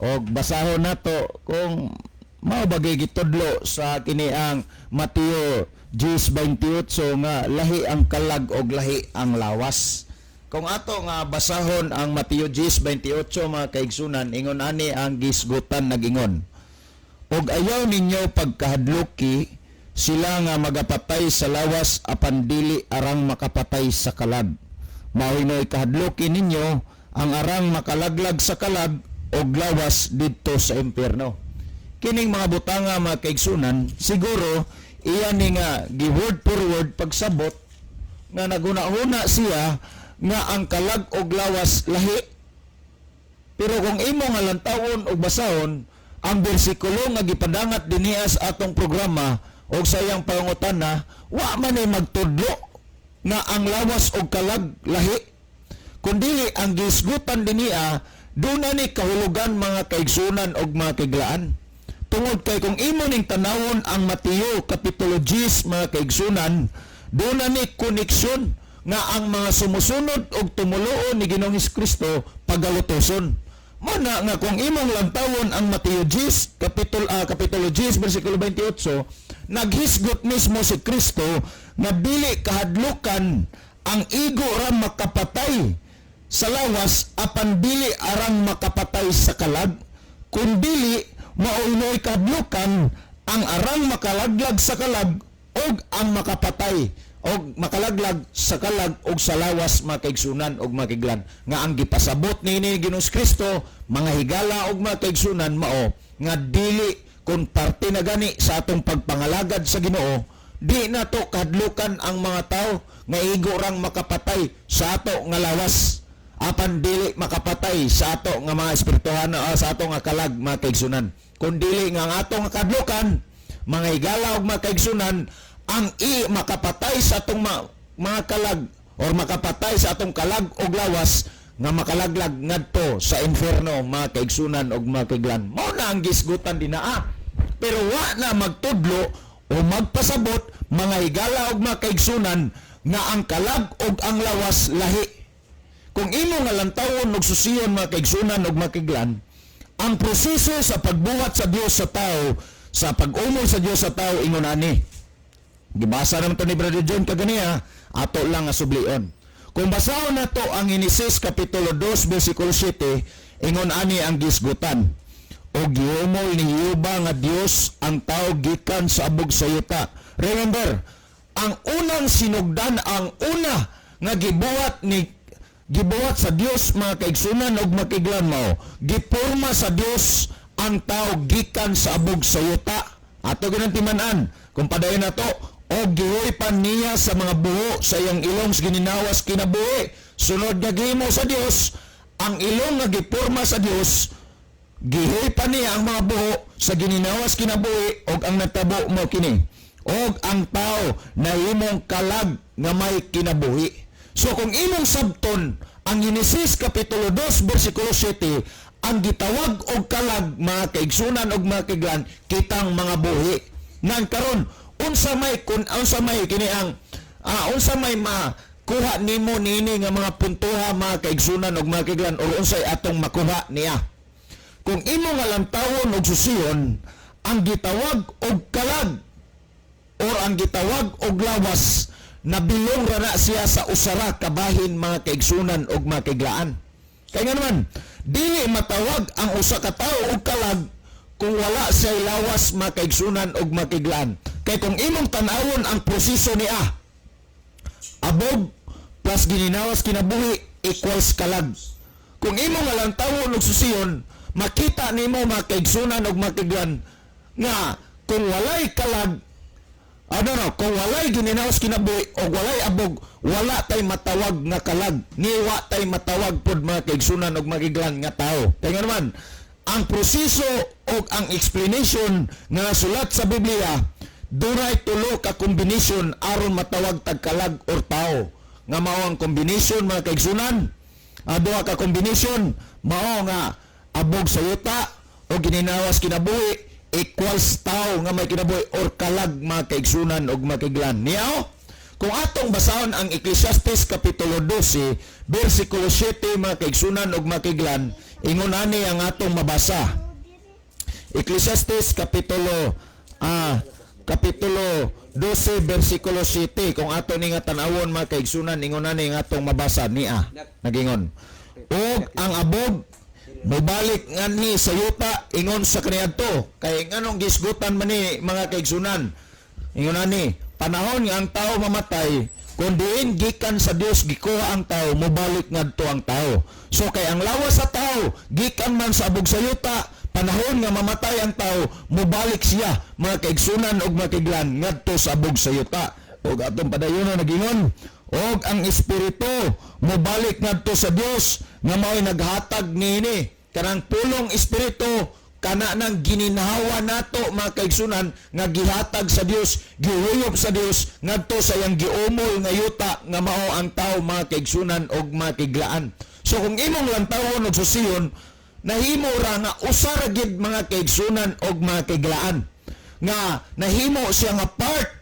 Og basahon nato kung mao bagay gitudlo sa kini ang Mateo 10:28 nga lahi ang kalag og lahi ang lawas. Kung ato nga basahon ang Mateo 10:28, mga kaigsunan, ingon ani ang gisgutan nagingon: "Og ayaw ninyo pagkahadluki sila nga magapatay sa lawas apan dili arang makapatay sa kalag. Mao'y kahadluki ninyo ang arang makalaglag sa kalag og lawas didto sa impyerno." Kining mga butanga, mga kaigsunan, siguro iya ni nga gi word for word pagsabot nga naguna-huna siya nga ang kalag og lawas lahi. Pero kung imo nga lantawon og basahon ang bersikulo nga gipadangat dinhiya sa atong programa og sa iyang pangutana, wa man ay magtudlo nga ang lawas og kalag lahi. Kundi ang gisgutan dinhiya, duna ni kahulugan, mga kaigsunan og mga kaiglaan. Tungod kay kung imo ning tanawon ang Mateo kapitulo 10, mga kaigsunan, duna ni koneksyon nga ang mga sumusunod og tumuluo ni Ginoong Kristo pagalutoson. Muna nga kung imong lantawon ang Mateo 10 kapitulo 10 bersikulo 28, naghisgot mismo si Kristo nga dili kahadlukan ang igo ra makapatay sa lawas apan dili arang makapatay sa kalag, kundili mao'y kahadlukan ang arang makalaglag sa kalag og ang makapatay og makalaglag sa kalag og sa lawas, mga kaigsunan og mga kaiglan, nga ang gipasabot niini Ginoong Kristo, mga higala og mga kaigsunan, mao nga dili kung parte na gani sa atong pagpangalagad sa Ginoo, di na to kahadlukan ang mga tao nga igo rang makapatay sa ato nga lawas apan dili makapatay sa ato nga mga espirituhan, sa ato nga kalag, mga kaigsunan, kun dili nga ang ato nga kahadlukan, mga higala ug mga kaigsunan, ang i makapatay sa atong mga kalag or makapatay sa atong kalag og lawas nga makalaglag ngadto sa impierno, mga kaigsunan og mga kaiglan. Mao na ang gisgutan dinaa, pero wa na magtudlo o magpasabot, mga higala og mga kaigsunan, nga ang kalag og ang lawas lahi. Kung imo nga lantawon og susiyon, mga kaigsunan og mga kaiglan, ang proseso sa pagbuhat sa Dios sa tao, sa pag-umol sa Dios sa tao, ingon ani. Gibasa naman to ni Brother John kaganiya, ato lang nga sublion. Kung basahon nato ang Genesis kapitulo 2 versikulo 7, ingon ani ang gisgutan: "Og gihumol ni Jehova nga Dios ang tao gikan sa abog sa yuta." Remember, ang unang sinugdan, ang una nga gibuhat sa Dios, mga kaigsunan ug makiglan, mao giporma sa Dios ang tao gikan sa abog sa yuta. Ato ginang timan-an kung padayon nato: "Og gihuipan niya sa mga buho sa iyang ilong sa gininawas kinabuhi." Sunod nga gihimo sa Dios, ang ilong nga giporma sa Dios. Gihipan niya ang mga buho sa gininawas kinabuhi og ang natabo mo kini. Og ang tao nahimong kalag nga may kinabuhi. So kung imong sabton ang Genesis kapitulo 2 bersikulo 7, ang gitawag og kalag, mga kaigsunan og mga kaiglan, kitang mga buhi. Ngan karon, unsa may kun unsa may kini ang unsa may makuha nimo niini nga mga puntuha, mga kaigsunan og mga kaiglan, or unsay atong makuha niya? Kung imo nga lantawon og susiyon ang gitawag og kalag or ang gitawag og lawas, nabilong ra na siya sa usara kabahin, mga kaigsunan og mga kaiglaan. Kay nga naman, dili matawag ang usa ka tawo og kalag kung wala siya lawas, mga kaigsunan og mga kaiglaan. Kay kung imong tan-awon ang proseso niya, abog plus gininawas kinabuhi equals kalag. Kung imo nga lantawon og susiyon, makita nimo, mga kaigsunan og mga kaiglaan, nga kung walay kalag, ano no, kung walay gininawas kinabuhi o walay abog, wala tay matawag nga kalag, ni wa tay matawag pod, mga kaigsunan og mga kaiglaan, nga tao. Kaya nga naman, ang proseso o ang explanation nga nasulat sa Biblia, dunay tulo ka combination aron matawag tag kalag or tao. Nga mao ang combination, mga kaigsunan, duha ka combination, mao nga abog sa yuta o gininawas kinabuhi equals tao nga may kinabuhi or kalag, mga kaigsunan og mga kaiglan. Niyaw, kung atong basahon ang Ecclesiastes kapitulo 12 bersikulo 7, mga kaigsunan og mga kaiglan, ingon ani ang atong mabasa. Ecclesiastes kapitulo 12 bersikulo 7, kung ato ni nga tan-awon, mga kaigsunan, ingon ani ang atong mabasa niya. Nagingon, "Og ang abog mobalik nganhi sa yuta ingon sa kaniadto." Kay nganong gisgutan man ni, mga kaigsunan? Ingon ani, panahon nga ang tao mamatay, kung diin gikan sa Dios gikuha ang tao, mobalik ngadto ang tao. So kay ang lawas sa tao gikan man sa abog sa yuta, panahon nga mamatay ang tao, mobalik siya, mga kaigsunan og mga kaiglan, ngadto sa abog sa yuta. Og atong padayon, nagingon, "Og ang espiritu mobalik ngadto sa Dios nga mao'y naghatag niini." Kanang pulong espiritu, kana nang gininhawa nato, mga kaigsunan, nga gihatag sa Dios, gihuyop sa Dios ngadto sa iyang giumol nga yuta nga mao ang tao, mga kaigsunan og mga kaiglaan. So kung imong lantawon og susiyon, nahimo ra nga usa ra gid, mga kaigsunan og mga kaiglaan, nga nahimo siya nga part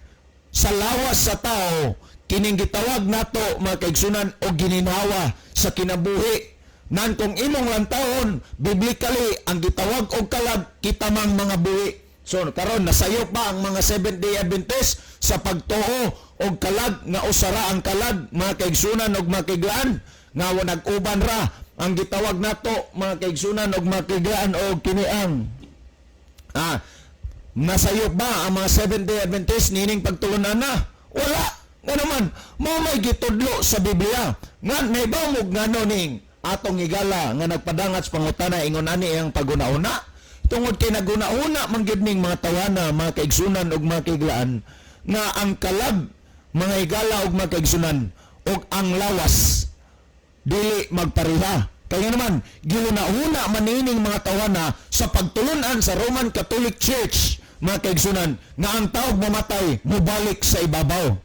sa lawas sa tao kining gitawag nato, mga kaigsunan, og gininhawa sa kinabuhi. Nan kung imong lantawon biblically, ang gitawag og kalag kita mang mga buhi. So karon, nasayop ba ang mga Seventh Day Adventist sa pagtuo og kalag, nga usara ang kalag, mga kaigsunan og mga kaiglaan, nga wa nag-uban ra ang gitawag nato, mga kaigsunan og mga kaiglaan, og kini ang nasayop ba ang mga Seventh Day Adventist nining pagtulunan na? Wala. Nga naman, mao may gitudlo sa Biblia. Nga nahibaw mo ngano ning atong higala nga nagpadangat sa pangutana ingon ani ang paguna-una? Tungod kay naguna-una man gyud ning mga tawana, mga kaigsunan ug mga kaiglaan, nga ang kalag, mga higala ug mga kaigsunan, ug ang lawas dili magpareha. Kaya nga naman, gihuna-huna man niining mga tawana sa pagtulunan sa Roman Catholic Church, mga kaigsunan, nga ang tao mamatay, mubalik sa ibabaw.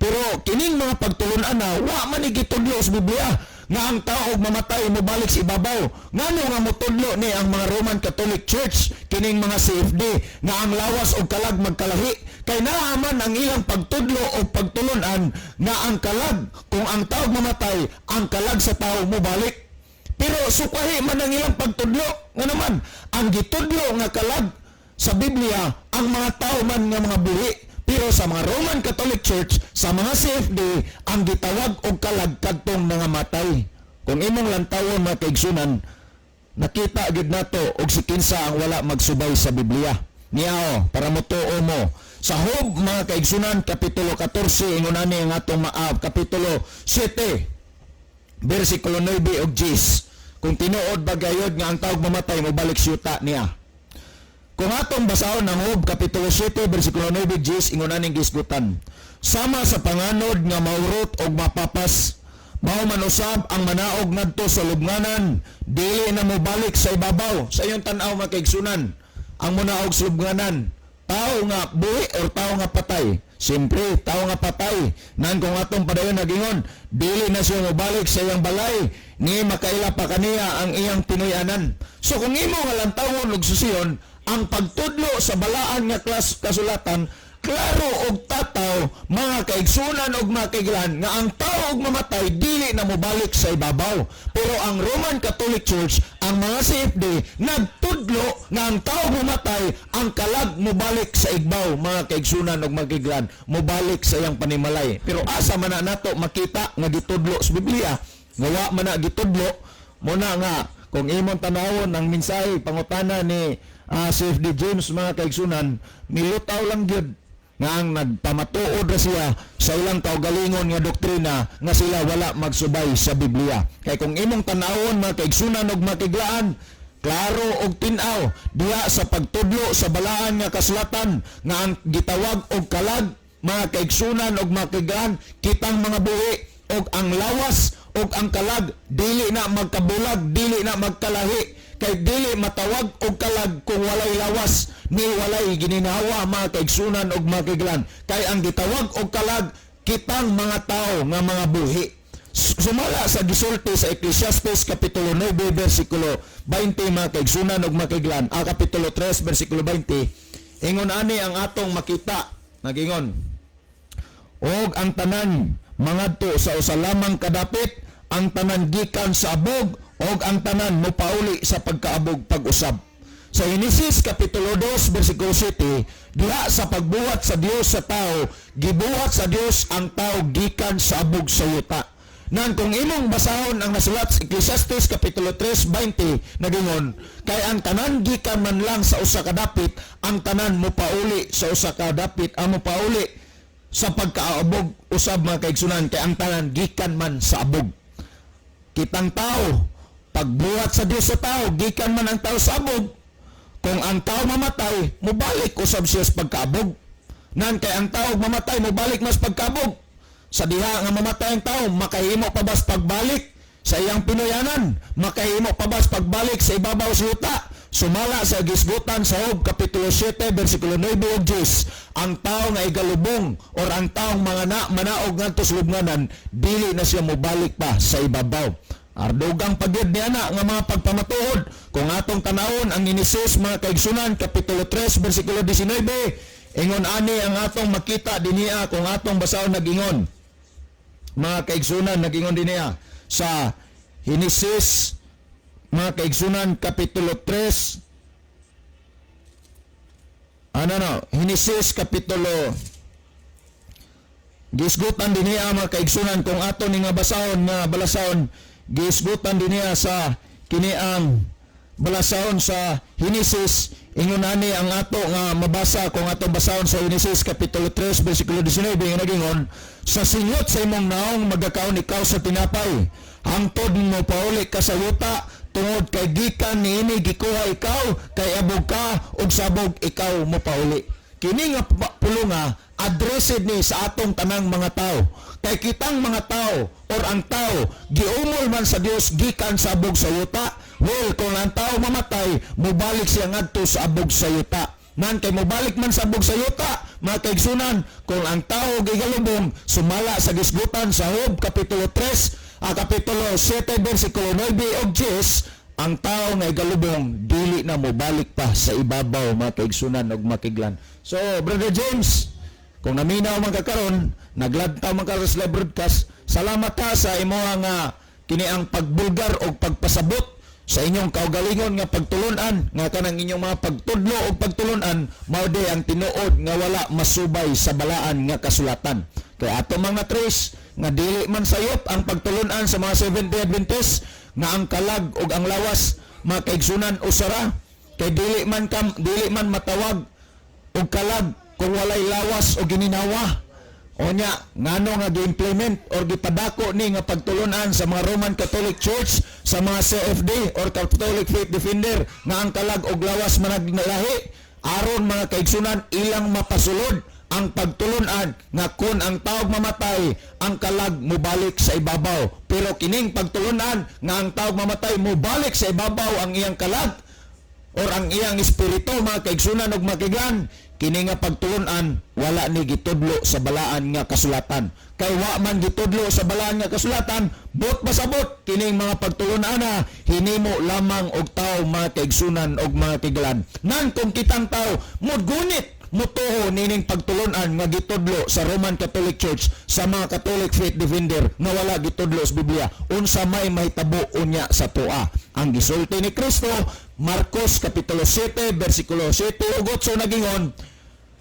Pero kining mga pagtulunan na, wa man ni gitudlo sa Biblia nga ang tao mamatay mobalik sa ibabaw. Ngano nga motudlo ni ang mga Roman Catholic Church, kining mga CFD, nga ang lawas og kalag magkalahi? Kay naa man ang ilang pagtudlo o pagtulunan nga ang kalag, kung ang tao mamatay, ang kalag sa tao mobalik. Pero sukahi man ang ilang pagtudlo. Nga naman, ang gitudlo nga kalag sa Biblia, ang mga tao man nga mga buhi. Pero sa mga Roman Catholic Church, sa mga CFD, ang gitawag og kalag kadtong mga matay. Kung imong lantawon, mga kaigsunan, nakita gid nato og si kinsa ang wala magsubay sa Biblia. Niya para motuo mo. Sa Job, mga kaigsunan, kapitulo 14, ingon ani ang atong kapitulo 7, versikulo 9 ug 10. Kung tinuod ba gayod nga ang tawag mamatay mobalik sa yuta niya? Kung atong basahon ang Job kapitulo 7 versikulo 9 10, ingon aning gisgutan. "Sama sa panganod nga maurot og mapapas, Mao man usab ang manaog ngadto sa lubnganan, dili na mobalik sa ibabaw. Sa iyong tan-aw, mga kaigsunan, ang munaog sa lubnganan, tao nga buhi or tao nga patay? Siyempre, tao nga patay. Nan kung atong padayon nagingon, dili na siya mobalik sa iyang balay, ni makaila pa kaniya ang iyang tinuy-anan. So kung imo nga lantawon og susiyon, ang pagtudlo sa balaan nga kasulatan, klaro og tataw, mga kaigsunan og mga kaiglan, nga ang tao og mamatay dili na mobalik sa ibabaw. Pero ang Roman Catholic Church, ang mga CFD, nagtudlo nga ang tao mamatay, ang kalag mobalik sa igbaw, mga kaigsunan og mga kaiglan, mobalik sa iyang panimalay. Pero asa man na nato makita nga gitudlo sa Biblia? Nga wa man na gitudlo muna nga kung imong tanawon ang mensahe pangutana ni CFD James, mga kaigsunan, milutaw lang gyud nga ang nagpamatuod ra siya sa ilang kaugalingon nga doktrina nga sila wala magsubay sa Biblia. Kay kung imong tanawon, mga kaigsunan og mga kaiglaan, klaro og tin-aw diha sa pagtudlo sa balaan nga kasulatan nga ang gitawag og kalag, mga kaigsunan og mga kaiglaan, kitang mga buhi og ang lawas og ang kalag dili na magkabulag, dili na magkalahi, kay dili matawag og kalag kung walay lawas ni walay gininhawa, mga kaigsunan og mga kaiglan, kay ang gitawag og kalag kitang mga tao nga mga buhi. Sumala sa gisulti sa Ecclesiastes kapitulo 9 bersikulo 20, mga kaigsunan og mga kaiglan, kapitulo 3 bersikulo 20, ingon ani ang atong makita, nagingon, "Og ang tanan mangadto sa usa lamang kadapit, ang tanan gikan sa abog og ang tanan mopauli sa pagkaabog pag-usab." Sa Genesis kapitulo 2 bersikulo 7, diha sa pagbuhat sa Dios sa tao, gibuhat sa Dios ang tao gikan sa abog sa yuta. Nan kung imong basahon ang nasulat sa Ecclesiastes kapitulo 3:20, nagingon, kay ang tanan gikan man lang sa usa ka dapit, ang tanan mopauli sa usa ka dapit, ang mopauli sa pagkaabog usab, mga kaigsunan, kay ang tanan gikan man sa abog. Kitang tao, pagbuhat sa Dios sa tao, gikan man ang tao sa abog. Kung ang tao mamatay, mobalik usab siya sa pagkaabog. Nan kay ang tao mamatay, mobalik mas pagkaabog. Sa diha nga mamatay ang tao, makahimo pa bas pagbalik sa iyang pinuyanan? Makahimo pa bas pagbalik sa ibabaw sa yuta? Sumala sa gisgutan sa Job kapitulo 7 bersikulo 9 ug 10, ang tao nga igalubong or ang taong mga na, manaog ngadto sa lubnganan, dili na siya mobalik pa sa ibabaw. Ardugang pagyud niya na nga mga pagpamatuod. Kung atong tanawon ang Genesis, mga kaigsunan, kapitulo 3 bersikulo 19, ingon ani ang atong makita dinhiya kung atong basahon, nagingon, mga kaigsunan, nagingon dinhiya sa Genesis, mga kaigsunan, kapitulo 3, ano no, Genesis kapitulo, gisgutan dinhiya, mga kaigsunan, kung ato ni nga basahon nga balasahon, gisgutan dinhiya sa kini ang balasahon sa Genesis, ingon ani ang ato nga mabasa kung atong basahon sa Genesis kapitulo 3 bersikulo 19 nga nagingon, "Sa singot sa imong naong magakaon ikaw sa tinapay hangtod mo pauli ka sa yuta, tungod kay gikan niini gikuha ikaw, kay abog ka ug sa abog ikaw mo pauli." Kini nga pulunga addressed ni sa atong tanang mga tao. Kay kitang mga tao or ang tao giumol man sa Dios gikan sa abog sa yuta. Well, kung ang tao mamatay, mobalik siya ngadto sa abog sa yuta. Nan kay mobalik man sa abog sa yuta, mga kaigsunan, kung ang tao gigalubong sumala sa gisgutan sa Job kapitulo 3, kapitulo 7 bersikulo 9 ug 10, ang tao nga igalubong dili na mobalik pa sa ibabaw, mga kaigsunan ug mga kaiglan. So, Brother James, kung naminaw man ka karon, naglantaw man ka sa live broadcast, salamat ka sa imoha nga kini ang pagbulgar og pagpasabot sa inyong kaugalingon nga pagtulunan, nga kanang inyong mga pagtudlo og pagtulunan mao di ang tinuod nga wala masubay sa balaan nga kasulatan. Kay ato mga trace nga dili man sayop ang pagtulunan sa mga Seventh-day Adventist nga ang kalag ug ang lawas, mga kaigsunan, usara, kay dili man matawag og kalag kung walay lawas o gininawa. O nya, ngano nga gi-implement or gipadako ni nga pagtulunan sa mga Roman Catholic Church, sa mga CFD or Catholic Faith Defender, nga ang kalag og lawas managlahi? Aron, mga kaigsunan, ilang mapasulod Ang pagtulunan nga kun ang tao mamatay, ang kalag mubalik sa ibabaw. Pero kining pagtulunan nga ang tao mamatay, mubalik sa ibabaw ang iyang kalag or ang iyang espiritu, mga kaigsunan ug makiglan, kini nga pagtulunan wala ni gitudlo sa Balaan nga Kasulatan. Kay wa man gitudlo sa Balaan nga Kasulatan, buot pasabot kining mga pagtulunan na hinimo lamang og tao, mga kaigsunan ug mga kiglan. Nan kung kitang tao mudgunit, mutuo nining pagtulunan nga gitudlo sa Roman Catholic Church, sa mga Catholic Faith Defender, nga wala gitudlo sa Biblia, unsa may mahitabo unya sa atoa? Ang gisulti ni Kristo, Marcos kapitulo 7 bersikulo 7 ug 8, nagingon,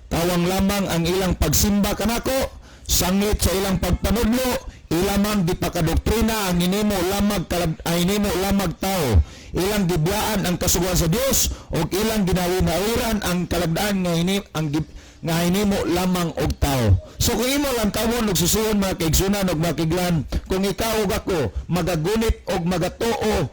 "Kawang lamang ang ilang pagsimba kanako, sanglit sa ilang pagpanudlo, ilamang gipakadoktrina ang hinimo lamang kalag, ay hinimo lamang tao. Ilang gibiyaan ang kasuguan sa Dios ug ilang ginawinawiran ang kalagdaan nga hini, ang gib, nga hinimo lamang og tao." So kung imo lang tawon og susuon, mga kaigsunan og mga kiglan, kung ikaw ug ako magagunit og magatuo,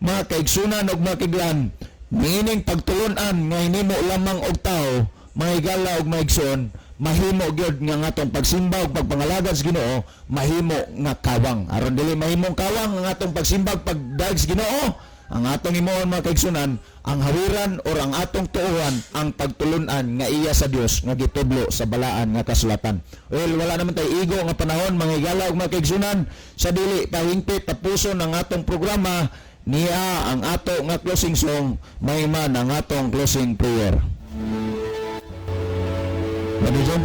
mga kaigsunan og mga kiglan, niining pagtulunan nga hinimo lamang og tao, mga higala og mga igsoon, mahimo gyud nga ang atong pagsimba ug pagpangalagad sa Ginoo mahimo nga kawang. Aron dili mahimong kawang ang atong pagsimba ug pagdayeg sa Ginoo, ang atong himuon, mga kaigsunan, ang hawiran or ang atong tuohan ang pagtulunan nga iya sa Dios nga gitudlo sa Balaan nga Kasulatan. Well, wala naman tayo igo nga panahon, mga higala ug mga kaigsunan, sa dili pahingpit tapuson ang atong programa, niya ang ato nga closing song, may man ang atong closing prayer. Brother John?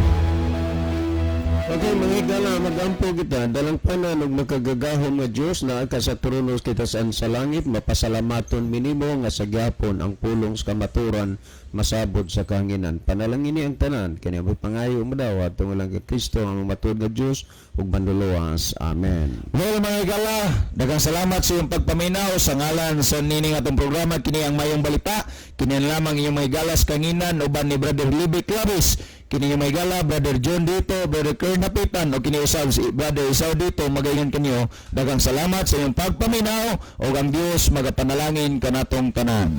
Okay, mga higala, magampo kita. Dalangpanan ug makagagahom nga Dios na ka sa trono kita saan sa langit, mapasalamaton minimo nga sa gyapon ang pulong sa kamaturan masabod sa kahanginan. Panalangini ang tanan, kani ang pangayo mo daw atong lang kay Kristo ang matuod nga Dios ug manluluwas. Amen. Well, mga higala, daghang salamat sa iyong pagpaminaw sa ngalan sa nining atong programa, kini ang Mayong Balita. Kini lamang inyong mga higalas kanginan uban ni Brother Libby Clavis. Kini inyong mga higala, Brother John dito, Brother Kern Hapitan, o kini usab si Brother Isaw dito, magaingon kanyo. Daghang salamat sa iyong pagpaminaw o ang Dios magapanalangin kanatong tanan.